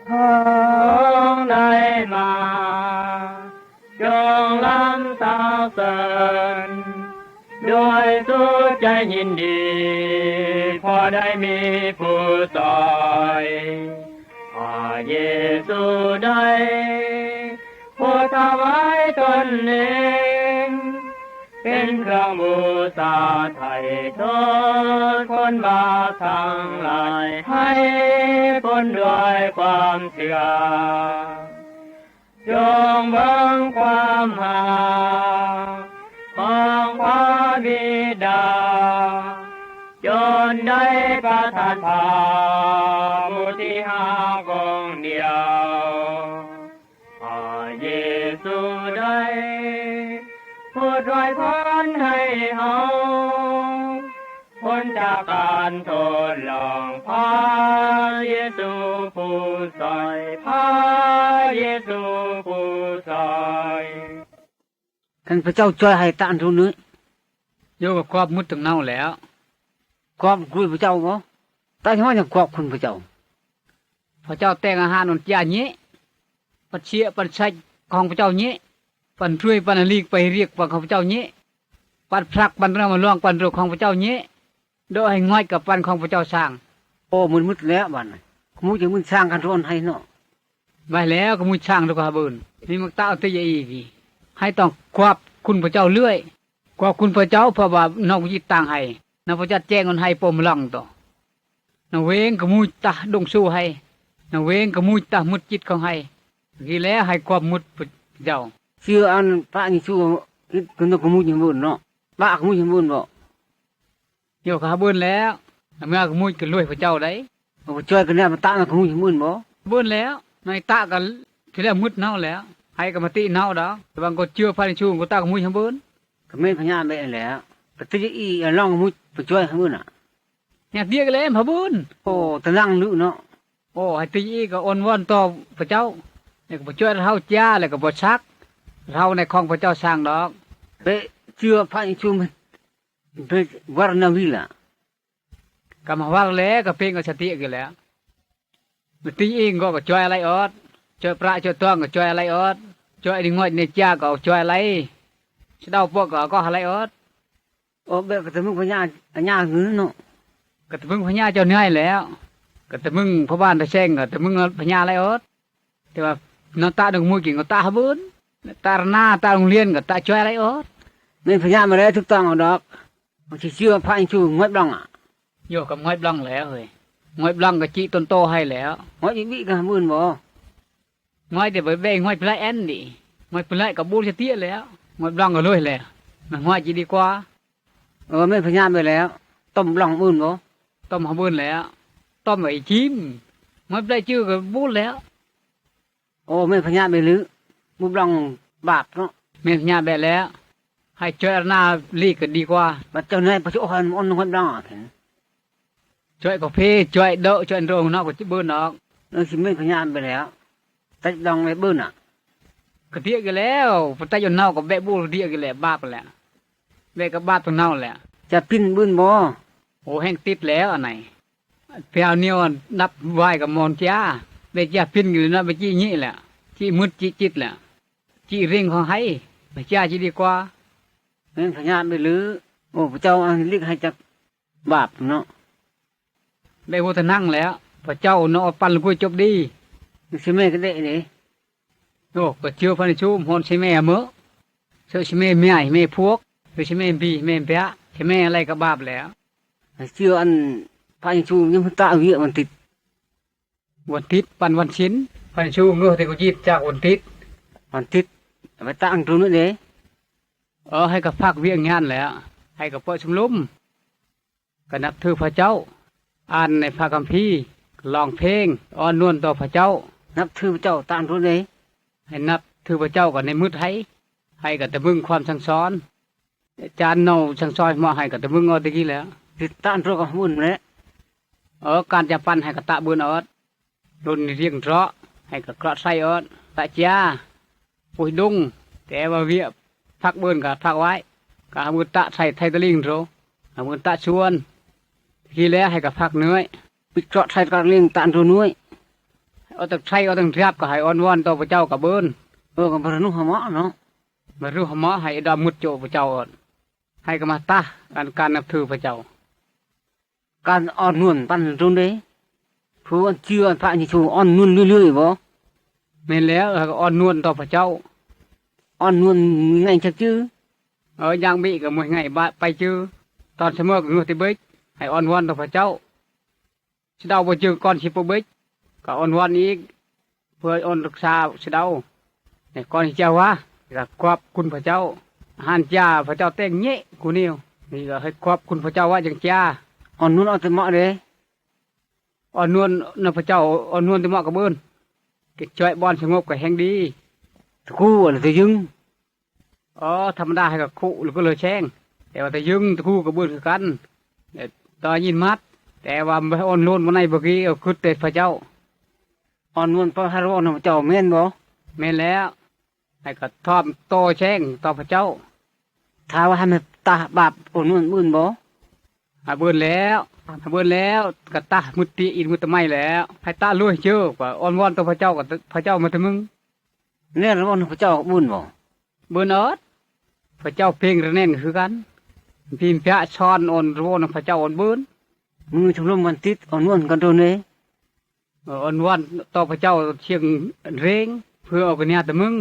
ของได้มา จงรำสรรเสริญ ด้วยสุดใจยินดี เพราะได้มีผู้ช่วย พระเยซูได้ ผู้ถวายตนเอง เป็นเครื่องบูชาไถ่โทษคนบาปทั้งหลาย ให้พ้นด้วยความเชื่อ จงเบิ่งความหา ของพระบิดา จนได้ประทานพระบุตรที่หาของเดียว พระเยซูได้ ผู้ถวายพรให้เฮา พ้นจากการโทษลอง พระเยซูผู้ช่วย พระเยซูผู้ช่วย ท่านพระเจ้าช่วยให้ตานทุนนี้ โยกกับครอบมุดถึงเน่าแล้ว ครอบคุยพระเจ้าบ่ ตาที่ว่ายังครอบคุณพระเจ้า พระเจ้าแต่งอาหารอันจาเนี้ย ปัดเชียปัดใช้ของพระเจ้าเนี้ย ปันช่วยปันลีกไปเรียกปันของพระเจ้าเนี้ย ปัดพลักปันเรื่องมาลองปันเรื่องของพระเจ้าเนี้ย โดยให้ง่อยกับปันของพระเจ้าสร้าง โอ้ มึนมึดแล้วบ้านน่ะ ขมุยจะมึนสร้างกันทุนให้เนาะ ไว้แล้วขมุยสร้างทุกขบืน มีมักเต้าเตยอีก ให้ต้องขอบคุณพระเจ้าเรื่อย ขอบคุณพระเจ้าเพราะว่านอกจิตต่างให้ นอกพระเจ้าแจ้งคนให้ปมลังต่อ นอกเวงขมุยตะดงสู้ให้ นอกเวงขมุยตะมุดจิตของให้ กี่แล้วให้ความมุดพระเจ้า เชื่ออันพระเยซูอิดกันนอกขมุยยังบุญเนาะ ปะขมุยยังบุญบ่ โยกขาเบิ้นแล้ว เมื่อขมุยก็รวยพระเจ้าได้ เอาไปช่วยกันเนี่ยมาตั้งขมุยหมื่นบ่ เบิ้นแล้ว ในตะกันที่แรกมืดเน่าแล้ว ให้กรรมติเน่าดอก แต่บางก็เชื่อพระเยซูก็ตะขมุยหมื่น ก็ไม่พญาไปแล้ว ปฏิอีลองขมุยไปช่วยหมื่นอ่ะ เนี่ยเดียกเลยพระบุญ โอ้ตะลังลุเนาะ โอ้ ให้ตีอีกก็อ้อนวอนต่อพระเจ้า เนี่ยก็ไปช่วยเฮาจ้า แล้วก็บ่ชัก เฮาในของพระเจ้าสร้างดอก ไปเชื่อพระเยซูมัน เปวัรนาวีละ กำวัรแล้วก็เพ่งเอาสติกันแล้ว มันตีเองก็ก็ช่วยอะไรออด ช่วยพระช่วยตองก็ช่วยอะไรออด ช่วยนิงอยในจ้าก็ช่วยอะไร สะเดาปวกก็ก็อะไรออด โอ้ แบบกระตะมึงพญา พญาหื้อเนาะ กระตะมึงพญาเจ้าเนื้อยแล้ว กระตะมึงพระบ้านตะแซงกระตะมึงพญาอะไรออด แต่ว่านอนตาดงมูกินก็ตาหะเบิน ตาหน้าตาโรงเรียนก็ตาช่วยอะไรออด ไม่พญามาแล้วถูกต้องเอาดอก มันสิเชื่อพระเยซูงดบ้างอ่ะ โยกกับง่อยบลังแล้วเฮ้ย ง่อยบลังก็จิต้นโตให้แล้ว งดอีกวิกะหมื่นบ่ ง่อยแต่ไปแบ่งง่อยพละแอนดิ ง่อยพละกับบูรเตี้ยแล้ว ง่อยบลังก็เลยแล้ว มันง่อยจิดีกว่า เออ ไม่พญาไปแล้ว ต้มบลังหมื่นบ่ ต้มหะเบินแล้ว ต้มไอ้ชิม ง่อยพละจื้อกับบูรแล้ว โอ้ แม่นพญาแม่ลือ บ่ปลองบาปเนาะ แม่นพญาแบะแล้ว ให้จ่อยอันหน้าลีกก็ดีกว่า บัดเจ้าเนยไปสิโอ้ ให้มันอ่อนน้อยบลองอ่ะ จ่อยกาแฟ จ่อยเดาะ จ่อยโรงเนาะ ก็สิเบิ่นออก เออ สิแม่นพญาแบะแล้ว ตัดดองไว้เบิ่นอ่ะ ก็เดียกอยู่แล้ว พอตัดอยู่นอกก็แบะบูเดียกอยู่แล้ว บาปแล้ว แบะก็บาปตรงนอกแหละ จะปิ้นเบิ่นบ่ โอ้ แห้งติดแล้วอันไหน แปลวเหนียวดับไว้กับมอนจ้า ไปจ้าปิ้นอยู่นะ ไปจี้นี่แหละ จี้มืดจี้จิตแหละ จี้เร่งของให้ ไปจ้าจี้ดีกว่า เรื่องพญาไม่ลือ โอ้ พระเจ้าอันลิกให้จักบาปเนาะ ได้วัฒนังแล้ว พระเจ้าเนาะ ปันกุยจบดี ใช่ไหมก็ได้เลย โอ้ ก็เชื่อพระนิชุม ฮอนใช่ไหมเมอะ เชื่อใช่ไหมเมีย แม่พวก เชื่อใช่ไหมบี แม่เปียะ ใช่ไหมอะไรก็บาปแล้ว เชื่ออันพระนิชุมยังตะเวียวันติด วันติดปันวันชิน พระนิชุมเงือกแต่ก็จีบจากวันติด วันติด เอาไปตั้งตรงนั้นเลย เออ ให้กับภาคเวียงงานแหละ ให้กับเปิดชุมนุม ก็นับถือพระเจ้า อ่านในพระคัมภีร์ ร้องเพลง อ้อนนวลต่อพระเจ้า นับถือพระเจ้าตามทุนเลย ให้นับถือพระเจ้าก่อนในมืดให้ ให้กับตะมึงความสั่งสอน อาจารย์เนาสั่งสอนมาให้กับตะมึงเอาตะกี้แล้ว ติดตามตัวกับหุ่นแหละ เออ การจะปั้นให้กระตะเบือนออด โดนเรียงเถาะ ให้กระเกราะไส้ออด ตะจ้า ปุ้ยดุง แต่ว่าเวียพักเบิ่นก็พักไว้ ก็เอามือตะไส้ไทยตะลิงโถ เอามือตะชวน ทีแล้วให้ก็พักเหนื่อย ปิดเกราะไทยตะลิงตะอันโถเหนื่อย เอาตั้งไส้เอาตั้งเทียบก็ให้อ้อนวอนต่อพระเจ้ากับเบิ่น เออ ก็บ่รู้หาหมอเนาะ บ่รู้หาหมอให้ดอมมืดโจพระเจ้าออด ให้ก็มาตะอันการนับถือพระเจ้า การอ่อนนวลปันตรงเด้ ผู้อันเชื่อพระเยซูอ่อนนวลเรื่อยๆบ่ แม่นแล้ว แล้วก็อ่อนนวลต่อพระเจ้า อ่อนนวลง่ายจักจื้อ เออ อย่างบิก็มวยง่ายบะไปจื้อ ตอนเสมอก็งวดที่เบิก ให้อ่อนวอนต่อพระเจ้า สิเดาบ่จื้อก่อนสิบ่เบิก ก็อ่อนวอนอีก เพื่ออ่อนรักษาสิเดา ในก่อนสิเจ้าวะ ก็ขอบคุณพระเจ้า อาหารจ้าพระเจ้าแต่งเยะกูนิว นี่ก็ให้ขอบคุณพระเจ้าว่าจังจ้า อ่อนนวลเอาแต่เหมาะเด้ อ่อนนวลนะพระเจ้า อ่อนนวลแต่เหมาะกับเอิ้น เก็บจ้อยบ่อนสงบก็แฮงดี ตะกู้อะไรตะยึง อ๋อ ธรรมดาให้กับคุแล้วก็เลยแช่ง แต่ว่าตะยึงตะกู้กับเอิ้นคือกัน แต่ตอนยินมัด แต่ว่าบ่อ่อนนวลบ่ในบ่กี้ เอาคือแต่พระเจ้า อ่อนนวลเพราะให้ระวังนำพระเจ้าแม่นบ่ แม่นแล้ว ให้กระท่อมโตแช่งต่อพระเจ้า ถ้าว่าให้มันตะบาปอ่อนนวลมื่นบ่ หาเบิ่นแล้ว หาเบิ่นแล้ว กะตะมุติอินมุตตะไมแล้ว ให้ตะลุยเจอกว่าอ่อนวอนต่อพระเจ้ากับพระเจ้ามาแต่มึง เนี่ยระวังนำพระเจ้ามื่นบ่ เบิ่นออด พระเจ้าเพลงระแน่นคือกัน พิมพ์พระชอนอ่อนระวังนำพระเจ้าอ่อนเบิ่น มือชมรมวันติดอ่อนนวลกันโดนเลย เออ อ้อนวอนต่อพระเจ้าเชียงเรง เพื่อเอากระเนียแต่มึง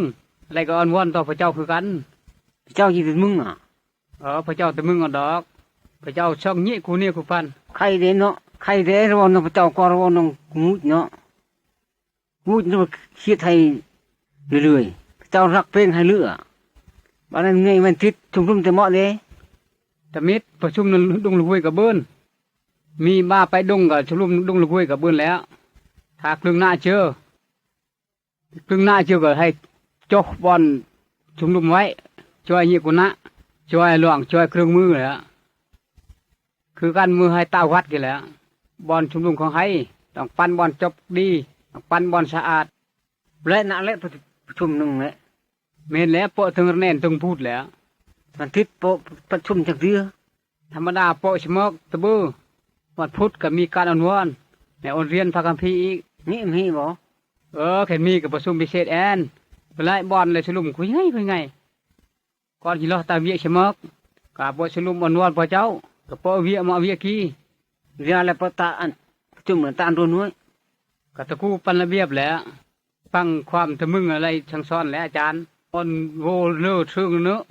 อะไรก็อ้อนวอนต่อพระเจ้าคือกัน พระเจ้าอยู่เป็นมึงอ่ะ เออ พระเจ้าแต่มึงเอาดอก พระเจ้าช่องนี้กูเนี่ยกูปัน ใครเด้เนาะ ใครเด้ระวังนำพระเจ้าก็ระวังนำกูมุดเนาะ กูจะมาเครียดให้เรื่อยๆ พระเจ้ารักเพลงให้เลือบ้านนั้นไงวันติดชุมนุมแต่เหมาะเด้ ตะมิดประชุมนำดุงละห้วยกระเบิน มีบ้าไปดงกับชุมนุมดงละห้วยกับเบิ่นแล้ว ถ้าครึ่งหน้าเจอ ครึ่งหน้าเจอก็ให้จกบอลชุมนุมไว้ ช่วยยี่กุณะ ช่วยหลวง ช่วยเครื่องมือแล้ว คือกันมือให้ตาวัดกันแหล้ว บอลชุมนุมของไฮ ต้องปั้นบอลจบดี ต้องปั้นบอลสะอาด และนะและประชุมหนึ่งแหละ แม่นแล้ว โปะถึงแน่นถึงพูดแล้ว วันอาทิตย์โปะประชุมจักเทื่อ ธรรมดาโปะสมอกตะบือ วันพุธก็มีการอ่อนวอน ในอ่อนเรียนพระคัมภีร์อีก นี่มีบ่ เออ แค่มีก็ประชุมพิเศษแอน ไปไล่บอลเลยสลุมคุยไงคุยไง ก่อนสิรอตามเวียกสมอก ก็โปะสลุมอ่อนวอนพระเจ้า ก็โปะเวียกมาเวียกกี้ เรียนแล้วโปะตาอัน ประชุมเหมือนตาอันโดนห้วย ก็ตะกู้ปันระเบียบแหละ ฟังความตะมึงอะไรสั่งสอนแหละอาจารย์ อ่อนโวเลอเชิงเนอะ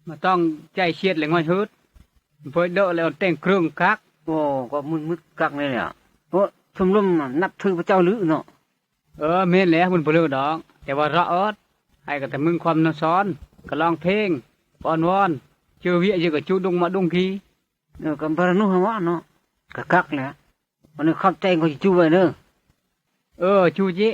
มาต้องใจเสียดเลยง่อยหืด เผยเดอะแล้วแต่งเครื่องคัก โอ้ ก็มึนมึดคักเลยเนี่ย โอ้ ชมรมน่ะนับถือพระเจ้าหรือเนาะ เออ แม่นแล้วมันบ่เลิกดอก แต่ว่าเราะอด ให้กับตะมึงความนำสอน ก็ร้องเพลง อ้อนวอน เจอเวียอยู่กับจุดงมาดงกี เออ ก็บ่รู้หัวเนาะ ก็คักแหละ วันนี้ขอบใจก็สิจูไว้เด้อ เออ จูจิ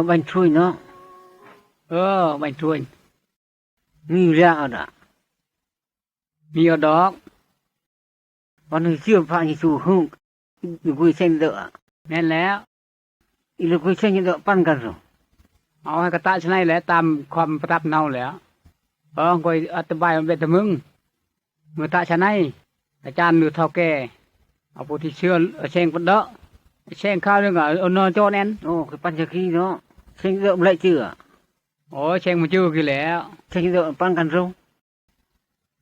Bánh trôi nó. Ơ, bánh trôi. Mì lạ đó. Mì ở đó. Còn người chưa phải như chủ hương. Người quên xem dỡ. Nên lẽ. Người quên xem dỡ pan cả rồi. Ôi, cái tại này lẽ tam khom patap nâu lẽ. Ơ, người ở tờ bài về tờ mưng. Người tại này. Cái chan người thao kè. Ở bộ thị xưa, ở sen bắt đỡ. Sen khao đừng ở, ở nơi cho nên. Ồ, cái pan chả khi đó. Xem dỡ lại chưa? Ôi, sen mà chưa kì lẽ. Xem dỡ pan cả rồi.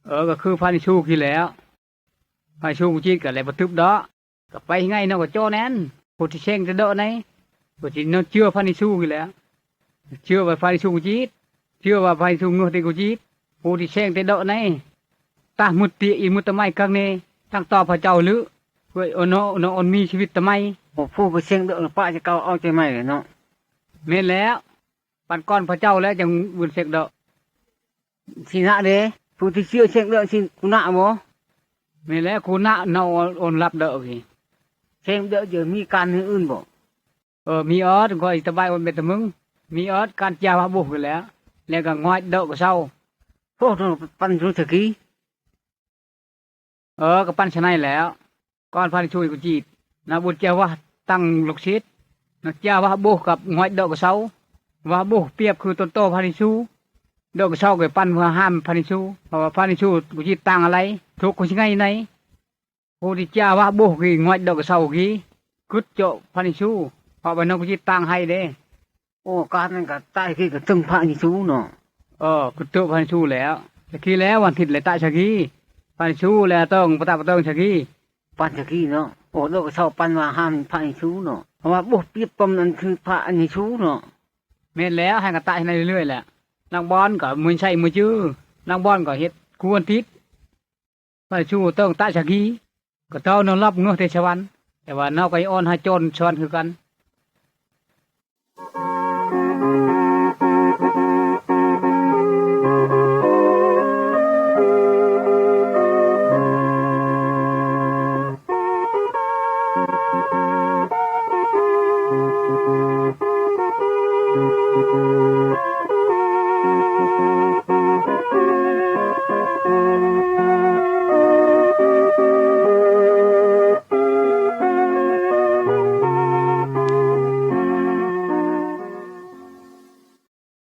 Ơ, cái khư Phan Su kì lẽ. Phan Su cũng chỉ cả lẽ bắt tụp đó. Cái bay ngay nó có cho nên. Cô thì sen cái đỡ này. Cô thì nó chưa Phan Su kì lẽ. Chưa và Phan Su cũng chỉ. Chưa và Phan Su ngược thì cũng chỉ. Cô thì sen cái đỡ này. Ta mut ti i mut tamai kang ne. Tăng to pha châu lữ. Vậy ôn nó, nó ôn miชีวิต tamai. Một phu phải sen đỡ nó phải cho cao ao cho mày nó. Mệt lẽ. Bạn con pha châu lẽ chẳng vươn sen đỡ. Xin hạ đấy. Phu thì chưa sen đỡ xin cũng nạ bố. Mệt lẽ cô nạ nó ôn, ôn lặp đỡ kì. Sen đỡ giờ mi can hư ưn bố. Ơ, mi ớt, gọi tờ bài ôn bệt tờ mứng. Mi ớt, can chia hoa buộc kì lẽ. Lẽ cả ngoại đỡ của sau. Phô, nó pan xuống thời kỳ. Ơ, cái pan sau này lẽ. Con Phan Su của chị. Nó buộc chia hoa tăng lục xít. Nó chia hoa buộc cặp ngoại đỡ của sau. Hoa buộc piệp khư tôn tô Phan Su. Đỡ của sau cái pan hoa ham Phan Su. Hoa Phan Su của chị tăng ở lấy. Thuộc của chị ngay này. Cô đi chia hoa buộc kì ngoại đỡ của sau kì. Cứt chỗ Phan Su. Họ bà nó của chị tăng hay đấy. Ồ, cái này cả tại khi cái từng Phan Su nó. Ờ, cứ tớ Phan Su lẽ. Khi lẽ hoàn thịt lẽ tại sao khi. Phan Su lẽ tông, bà ta bà tông sao khi. Pan sao khi nó. Ồ, đỡ sau pan mà ham Phan Su nó. Mà bố tiếp tâm ăn khư Phan Su nó. Mệt lẽ, hai cái tại này lười lẽ. Năng bon cả muốn say mua chứ. Năng bon cả hiệt cuốn thịt. Phan Su tông tại sao khi. Cả tao nó lắp ngược thế sao ăn. Để mà nó cái ôn hai chôn sao ăn khư căn.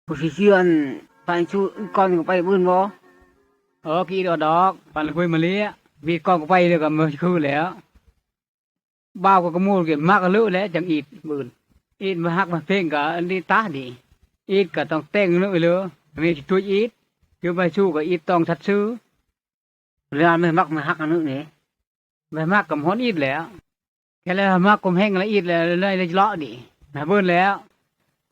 ผู้สิเชื่ออันไปชูก่อนก็ไปเบิ่นบ่ Ơ, kì đó đó, bạn là quên mà lia. Vì con của bay được mà khư lẽ. Bao có mua cái mắc lữ lẽ chẳng ít bươn. Ít mà hắc mà phêng cả đi ta đi. Ít cả tòng teng nữa lứa. Mẹ chỉ tuổi ít. Chứ bay su cả ít tòng thật sự. Lẽ mẹ mắc mẹ hắc nữa nè. Mẹ mắc cầm hôn ít lẽ. Cái lẽ mắc cũng hẹn là ít lẽ, lẽ, lẽ lọ đi. Mẹ bươn lẽ.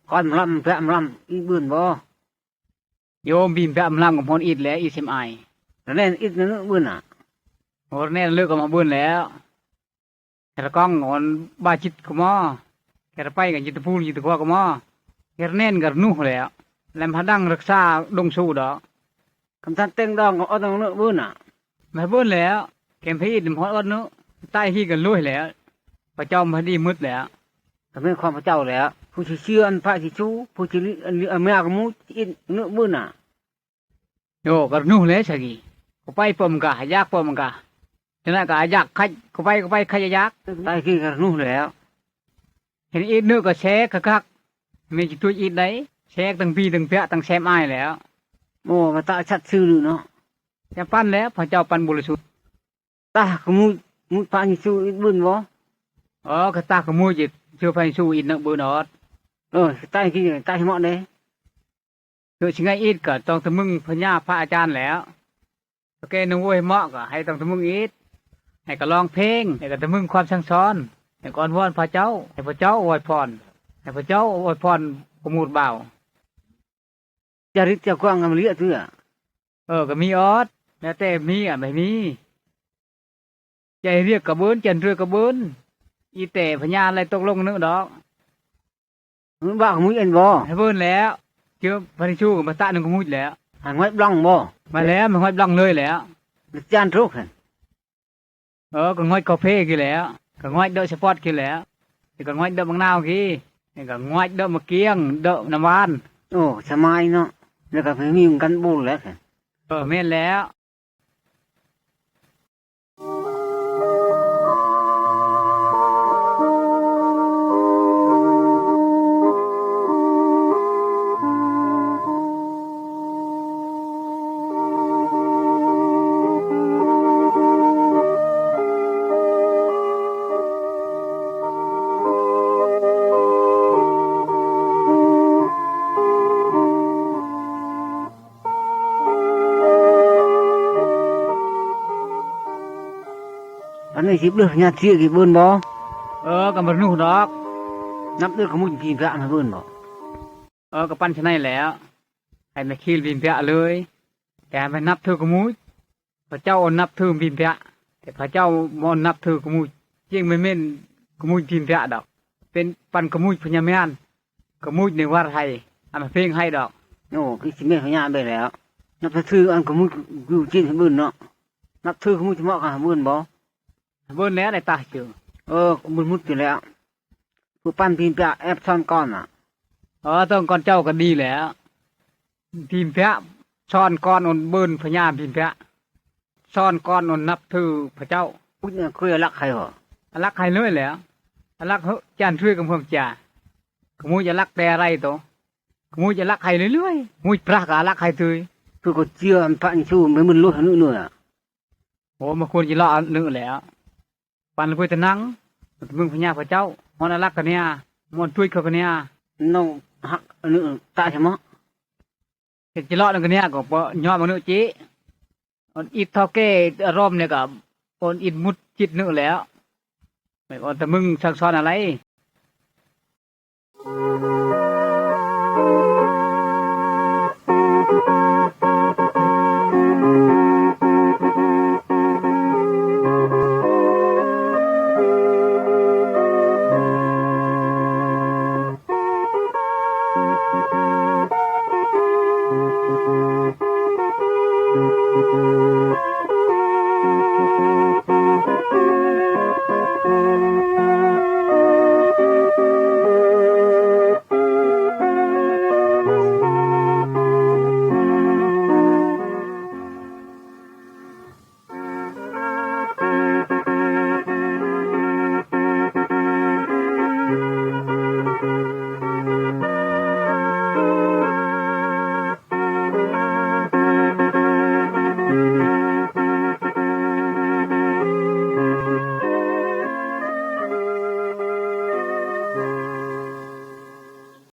Con mlăm, mẹ mlăm, ít bươn bò. Yo bim pek mlam kom hon it le i sem ai. Rnen it nanu bun a. Hor nen le kom bun le. Kera kong on ba chit kom. Kera pai kan chit pul chit ko kom. Kera nen gar nuh le. Lem hadang raksa dong su do. Kam tan teng dong ko odong nu bun a. Meh bun le. Kem phi it mhon od nu. Tai hi kan lui le. Pa chom hadi mut le. Ka meng khom pa chau le. Phu chi chiu an pha chi chu. Phu chi li an li an mea ka mu chi in nu bun a. Yo, ka rnuh le sagi. Ko pai pom ka, yak pom ka. Chana ka yak khach, ko pai, ko pai khach yak. Tai ki ka rnuh le. Hen it nu ka se ka kak. Me chi tuch it dai. Se tang bi tang pia tang sem ai le. Mo, ma ta chat su nu no. Ya pan le, pa chau pan bul su. Ta ka mu, mu pa ni su it bun mo. Ơ, ka ta ka mu ji, su pa ni su it na bun ot. Ơ, tai ki, tai mo ne. Ơ, chi ngai it ka, tong ta mung pa nya pa a chan le. Ka ke nung woi mo ka, hai tong ta mung it. Hai ka long pheng, hai ka ta mung khwam sang son. Hai ka on won pa chau, hai pa chau woi pon. Hai pa chau woi pon ka mur bao. Charit cha kwang ngam liah tu a. Ơ, ka mi ot, na te mi a, me mi. Chai riek ka bun, chan rue ka bun. I te pa nya lai tok long nu dok. Ba ka muj en bo. He bun le. Kiu pa ni chu ka ma ta nung ka muj le. Ha ngoit blong bo. Ma le, ma ngoit blong lui le. Chan truk hen. Ơ, ka ngoit ka phê ki le. Ka ngoit đậu support ki le. Ka ngoit đậu bằng nao ki. นี่ก็งวดเด้อมาเกี้ยงเด้อน้ำหวาน โอ้ สมัยเนาะ แล้วก็ไปมีกันบุญแล้วสิ เออ แม่นแล้ว อันนี้สิบเลือกญาติเสียกี่เบิ้นบ่ เออ ก็บ่รู้ดอก นับเลือกขมุนกินพระมาเบิ้นบ่ เออ ก็ปั้นชะไหนแล้ว ให้มาขี้บินพระเลย แต่ไม่นับถือกระมุย พระเจ้านับถือบินพระ แต่พระเจ้าบ่นับถือกระมุย จึงไม่แม่นกระมุยบินพระดอก เป็นปั้นกระมุยพญามาร กระมุยในวัดให้ เอามาเพลงให้ดอก โอ้ คือสิแม่นพญาไปแล้ว นับถืออันกระมุยอยู่จีนให้เบิ้นเนาะ นับถือกระมุยเฉพาะกับเบิ้นบ่ เบิ่นแล้วได้ตาเจอ เออ กูมึนมุดอยู่แล้ว ผู้ปั้นพิมพ์พระแอบซ่อนก้อนอ่ะ อ๋อ ต้องก้อนเจ้าก็ดีแล้ว พิมพ์พระซ่อนก้อนอนเบิ่นพญาพิมพ์พระ ซ่อนก้อนอนนับถือพระเจ้า พุทธเนี่ยเคยรักใครเหรอ รักใครเลยแหล้ว รักเหอะจานช่วยกับพวกจ่า ขโมยจะรักแต่อะไรโต ขโมยจะรักใครเรื่อยๆ ขโมยพระก็รักใครเตย คือก็เชื่อพระเยซูไม่มึนรู้ทางนู้นเลยอ่ะ โอ้ มาควรจะเลาะอันนึงแหล้ว ปันละพุ้ยตะนัง มึงพญาพระเจ้า มอนอารักษ์กะเนี่ย มอนตุ้ยเขากะเนี่ย น้องฮักอันนึงตายใช่ไหมะ เห็นจะเลาะนึงกะเนี่ยก็ปะยอมอันนึงจิ อันอิดเท่าแก่อารมณ์เนี่ยก็ อันอิดมุดจิตนึงแหล้ว ไม่ว่าแต่มึงสั่งสอนอะไร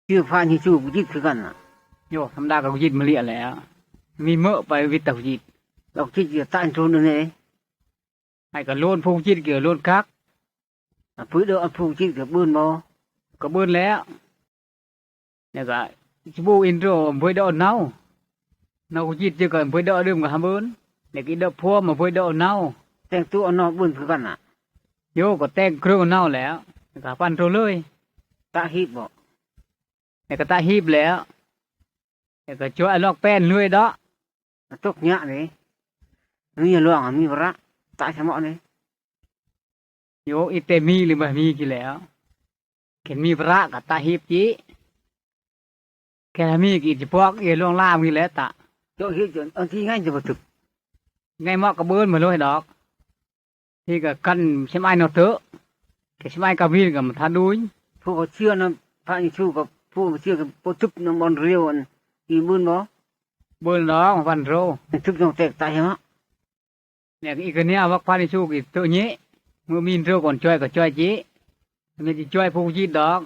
ชื่อพระเยซูกูยึดคือกันน่ะ โย ธรรมดาก็กูยึดมาเลียแหละ มีเมอะไปวิตากูยึด เราคิดจะตั้งทุนอันนี้ ให้ก็โลนผู้ยึดก็โลนคัก อ่ะ ผู้เดียวอันผู้ยึดก็เบิ่นบ่ ก็เบิ่นแล้ว เนี่ยก็ สิบูอินโดรบ่ได้เอาเนา เนากูยึดอยู่ก็บ่ได้เอาดื่มก็หาเบิ่น เนี่ยก็อีดอกพวมมาบ่ได้เอาเนา แต่งตัวเอานอกเบิ่นคือกันน่ะ โย ก็แต่งเครื่องเอาเนาแล้ว เนี่ยก็ปั้นโตเลย ตะหีบบ่ เนี่ยก็ตะหีบแล้ว เนี่ยก็จ่อยลอกแป้นเลยเดาะ ตกเนี้ยนี่ มีหลวงมีพระ ตายสมอนี่ โย อีเตมีหรือบ่มีกี่แล้ว เห็นมีพระก็ตะหีบจิ แค่มีกี่จะพวกเอหลวงล่ามกี่แล้วตะ โย เฮ็ดจน อันที่ง่ายจะบ่ถึก ง่ายเหมาะกับเบิ่นมาเลยดอก ที่ก็กันใช่ไหมเนาะเถอะ แค่ใช่ไหมกับมีกับมันทาดุย ผู้ก็เชื่อนะพระเยซูกับผู้บ่เชื่อกับบ่ทึบนำบอลเรียวอันอีเบิ่นบ่ เบิ่นดอกมันพันโต มันทึบต้องแตกตายใช่ไหมะ เนี่ยอีกเนี่ยวักพันเยซูกี่ตัวนี้ เมื่อมีโตก่อนจ่อยก็จ่อยจิ มันจะจ่อยผู้ยึดดอก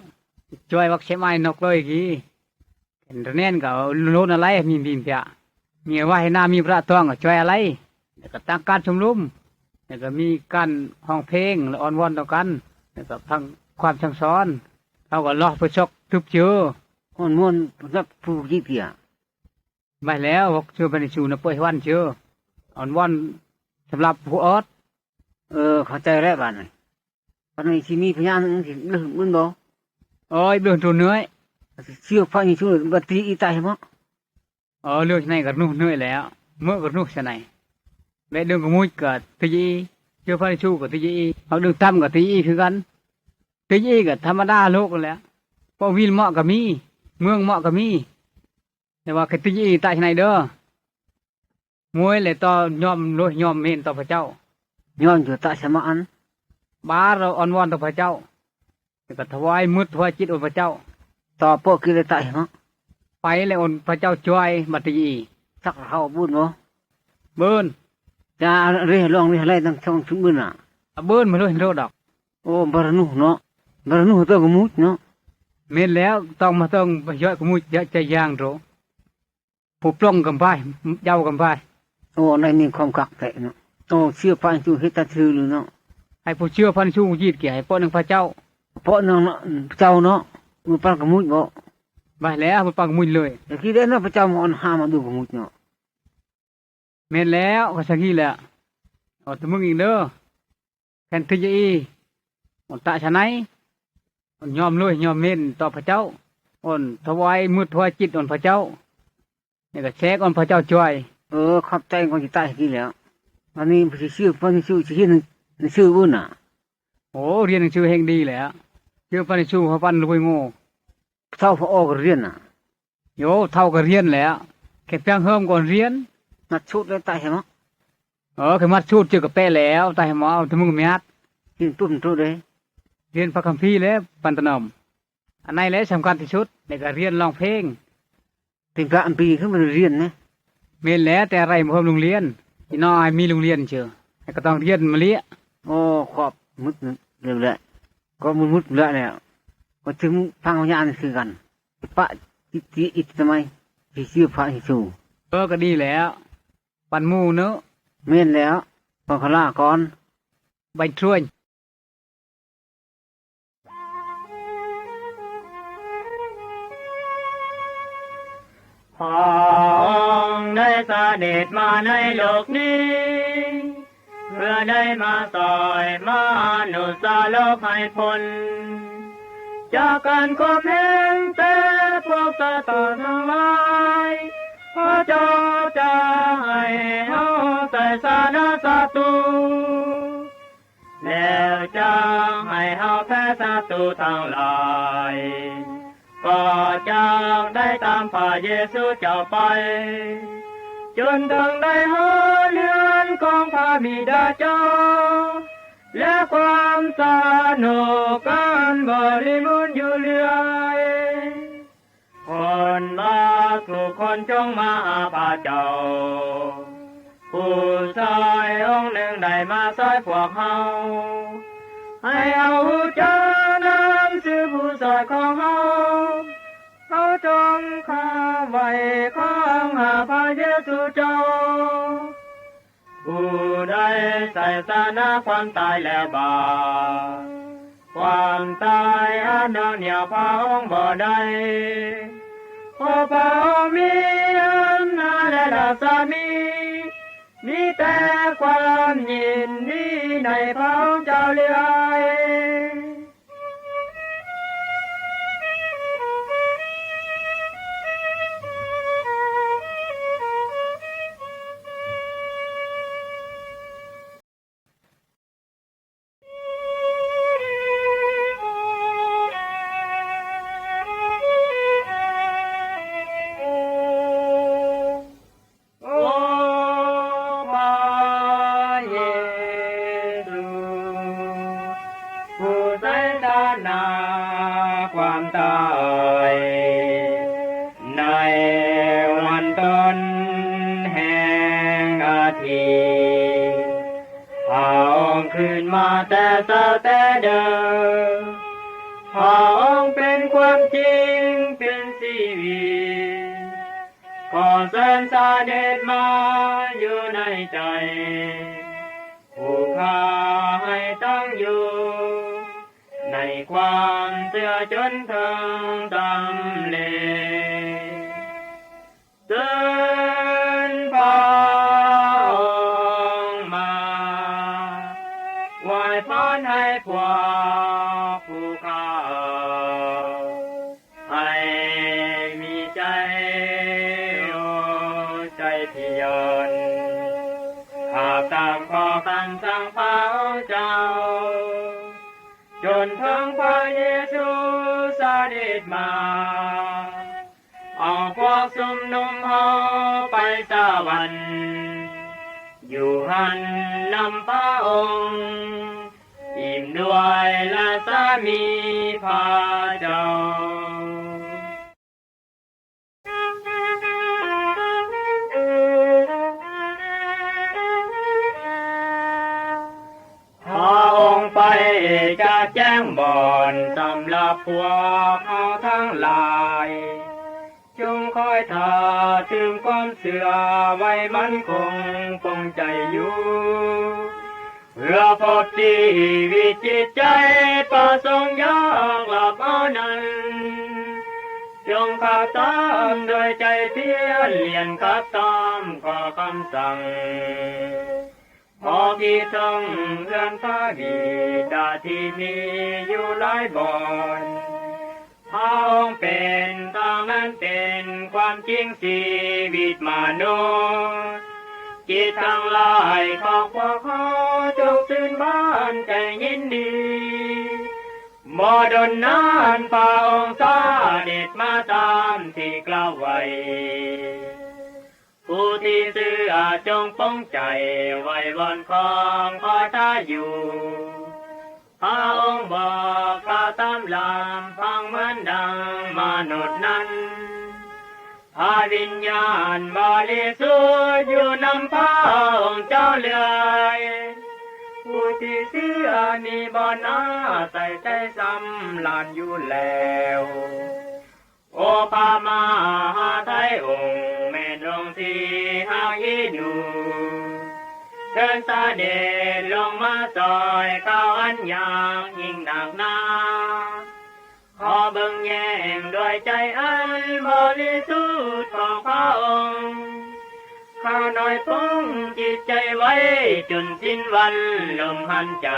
จ่อยวักใช่ไหมนกเลยกี่ เห็นแน่นก็โลนอะไรมีพิมพ์เปีย มีว่าให้หน้ามีพระทองก็จ่อยอะไร แล้วก็ตั้งการชุมนุม แล้วก็มีการฮ้องเพลงและอ้อนวอนต่อกัน แล้วก็ฟังความสั่งสอน เขาก็เลาะไปซอกทุบเจอ ฮ้อนม่วนสำหรับผู้ขี้เกียจ ไม่แล้ว พวกเจอไปในสู่นะเป้ยวันเจอ อ้อนวอนสำหรับผู้ออด เออ เข้าใจแล้วบัดนี้ บัดนี้สิมีพยานสิเรื่องมันบ่ โอ้ย เรื่องตัวเนื้อย เชื่อพระเยซูบัดนี้อีตายเหรอ เออ เรื่องในกับนู่นเนื้อยแล้ว เมื่อกับนู่นชะไหน และเรื่องกระมุยกับตีอี เชื่อพระเยซูกับตีอี เอาเรื่องตั้มกับตีอีคือกัน ตีอีกับธรรมดาโลกนั่นแหละ Pawvil mah kami, mương mah kami. Lewa kati ji tak chnai dah. Muai le to nyom loh nyom men to pachau. Nyom ju tak sama an. Bar on wan to pachau. Ka thawai mut thawai chit on pachau. To po ki le tak sama. Pai le on pachau chuai mati ji. Tak hau bun mo. Bun. Ya rih long rih lai tang chong chung bun a. Bun ma loh ro dak. Ô, Baranu nó. Baranu tao kmut nó. Mên lẽo, tong mah tong yoi kmut ya cha yang ro. Pu plong kam bai, yau kam bai. Ô, anai mên khom kak tệ nó. Ô, siu pan chu hita thư lu nó. Hai pu siu pan chu jit kia, hai po nang pa chau. Po nang nó, chau nó. Mu pan kmut bo. Bai lẽo, mu pan kmut lui. Ya ki de nó pa chau mo on ha ma du kmut nó. Mên lẽo, ka sagi lẽo. Ô, tu mưng ing đơ. Khen tij i. On tak sanai. On nyom lui, nyom mên, to pachau. On thawai mut thawai chit on pachau. Nê ka sek on pachau chuai. Ơ, khop tay kon chi tay ki lẽo. Pani pasi siu, pani siu, chi hin, ni siu bu na. Ô, rian siu heng di lẽo. Siu pani siu, ha pan lui ngô. Thau pha ô ka rian na. Yo, thau ka rian lẽo. Ke piang hơm kon rian. Mat sut le tai hema. Ơ, ke mat sut chư ka pe lẽo, tai hema, tu mưng miat. Hin tum tu de. Rian pa kam phi le, pan ta nom. Anai le sam kan ti sut, le ka rian long pheng. Tin ka ampi khư man rian ne. Mên lẽo, te rai mu hom lung lian. Ino ai mi lung lian chư. Ai ka tong rian ma lia. Ô, khop, mut le le. Ko mut mut le le. Ko chư mu phang yan khư kan. Pă ti ti it tamai. Ti siu pha ti su. Ơ ka đi lẽo. Pan mu nơ. Mên lẽo. Pă khala kon. Bánh truôn. Phระองค์ได้เสด็จมาในโลกนี้ เพื่อได้มาต่อยมนุษย์โลกให้พ้น จากการข่มเหงแต่พวกศัตรูทั้งหลาย พระเจ้าจะให้เฮาใส่ชนะศัตรู แล้วจะให้เฮาแพ้ศัตรูทั้งหลาย ก็จะได้ตามพระเยซูเจ้าไป จนถึงได้หอเรือนของพระบิดาเจ้า และความสนุกกันบริบูรณ์อยู่เรื่อย คนรักทุกคนจงมาหาพระเจ้า ผู้ช่วยองค์หนึ่งได้มาช่วยพวกเฮา ให้เฮาฮู้จักนำชื่อผู้ช่วยของเฮา เฮาจงเข้าไหว้ของหาพระเยซูเจ้า ผู้ได้ไถ่สนะความตายและบาป ความตายอันหน่วงเหนี่ยวพระองค์บ่ได้ เพราะพระองค์มีอำนาจและรัศมี มีแต่ความยินดีในพระองค์เจ้าเรื่อย โอ้พระเยซู ผู้ไถ่สนะความตาย ในวันต้นแห่งอาทิตย์ พระองค์ขึ้นมาแต่เช้าแต่เดิม พระองค์เป็นความจริงเป็นชีวิต ขอเชิญเสด็จมาอยู่ในใจ ผู้ข้าให้ตั้งอยู่ ในความเชื่อจนเถิงสำเร็จ เชิญพระองค์มา ไหว้พรให้พวกผู้ข้า ให้มีใจโอใจที่ยน ขับตามข้อคำสั่งพระองค์เจ้า จนถึงพระเยซูเสด็จ เอาพวกชุมนุมเฮาไปสวรรค์ อยู่หั้นนำพระองค์ อิ่มด้วยรัศมีพระเจ้า พระองค์ไปจะแจ้งบ่อนสำหรับพวกเฮาทั้งหลาย จงคอยท่าเตรียมความเชื่อไว้มั่นคงปลงใจอยู่ เพื่อพบชีวิตจิตใจประสงค์อยากหลับเอานั้น จงขับตามโดยใจเพียรเรียนขับตามข้อคำสั่ง พอคิดถึงเรื่องพระบิดาที่มีอยู่หลายบ่อน พระองค์เป็นทางนั้นเป็นความจริงชีวิตมนุษย์ จิตทั้งหลายของพวกเขาจงชื่นบานใจยินดี บ่ดนนานพระองค์เสด็จมาตามที่กล่าวไว้ ผู้ที่เชื่อจงปลงใจไว้วอนของพระทาอยู่ พระองค์บอกกล่าวตามลำพังเหมือนดังมนุษย์นั้น พระวิญญาณบริสุทธิ์อยู่นำพระองค์เจ้าเรื่อย ผู้ที่เชื่อมีบ่อนอาศัยใจสำราญอยู่แล้ว โอพระมหาไทยองค์แม่นองค์ที่หากอีหนู เชิญเสด็จลงมาซอยข้าวอันยากยิ่งหนักหนา ขอเบิ่งแยงด้วยใจอันบริสุทธิ์ของพระองค์ ข้าน้อยปลงจิตใจไว้จนสิ้นวันลมหายใจ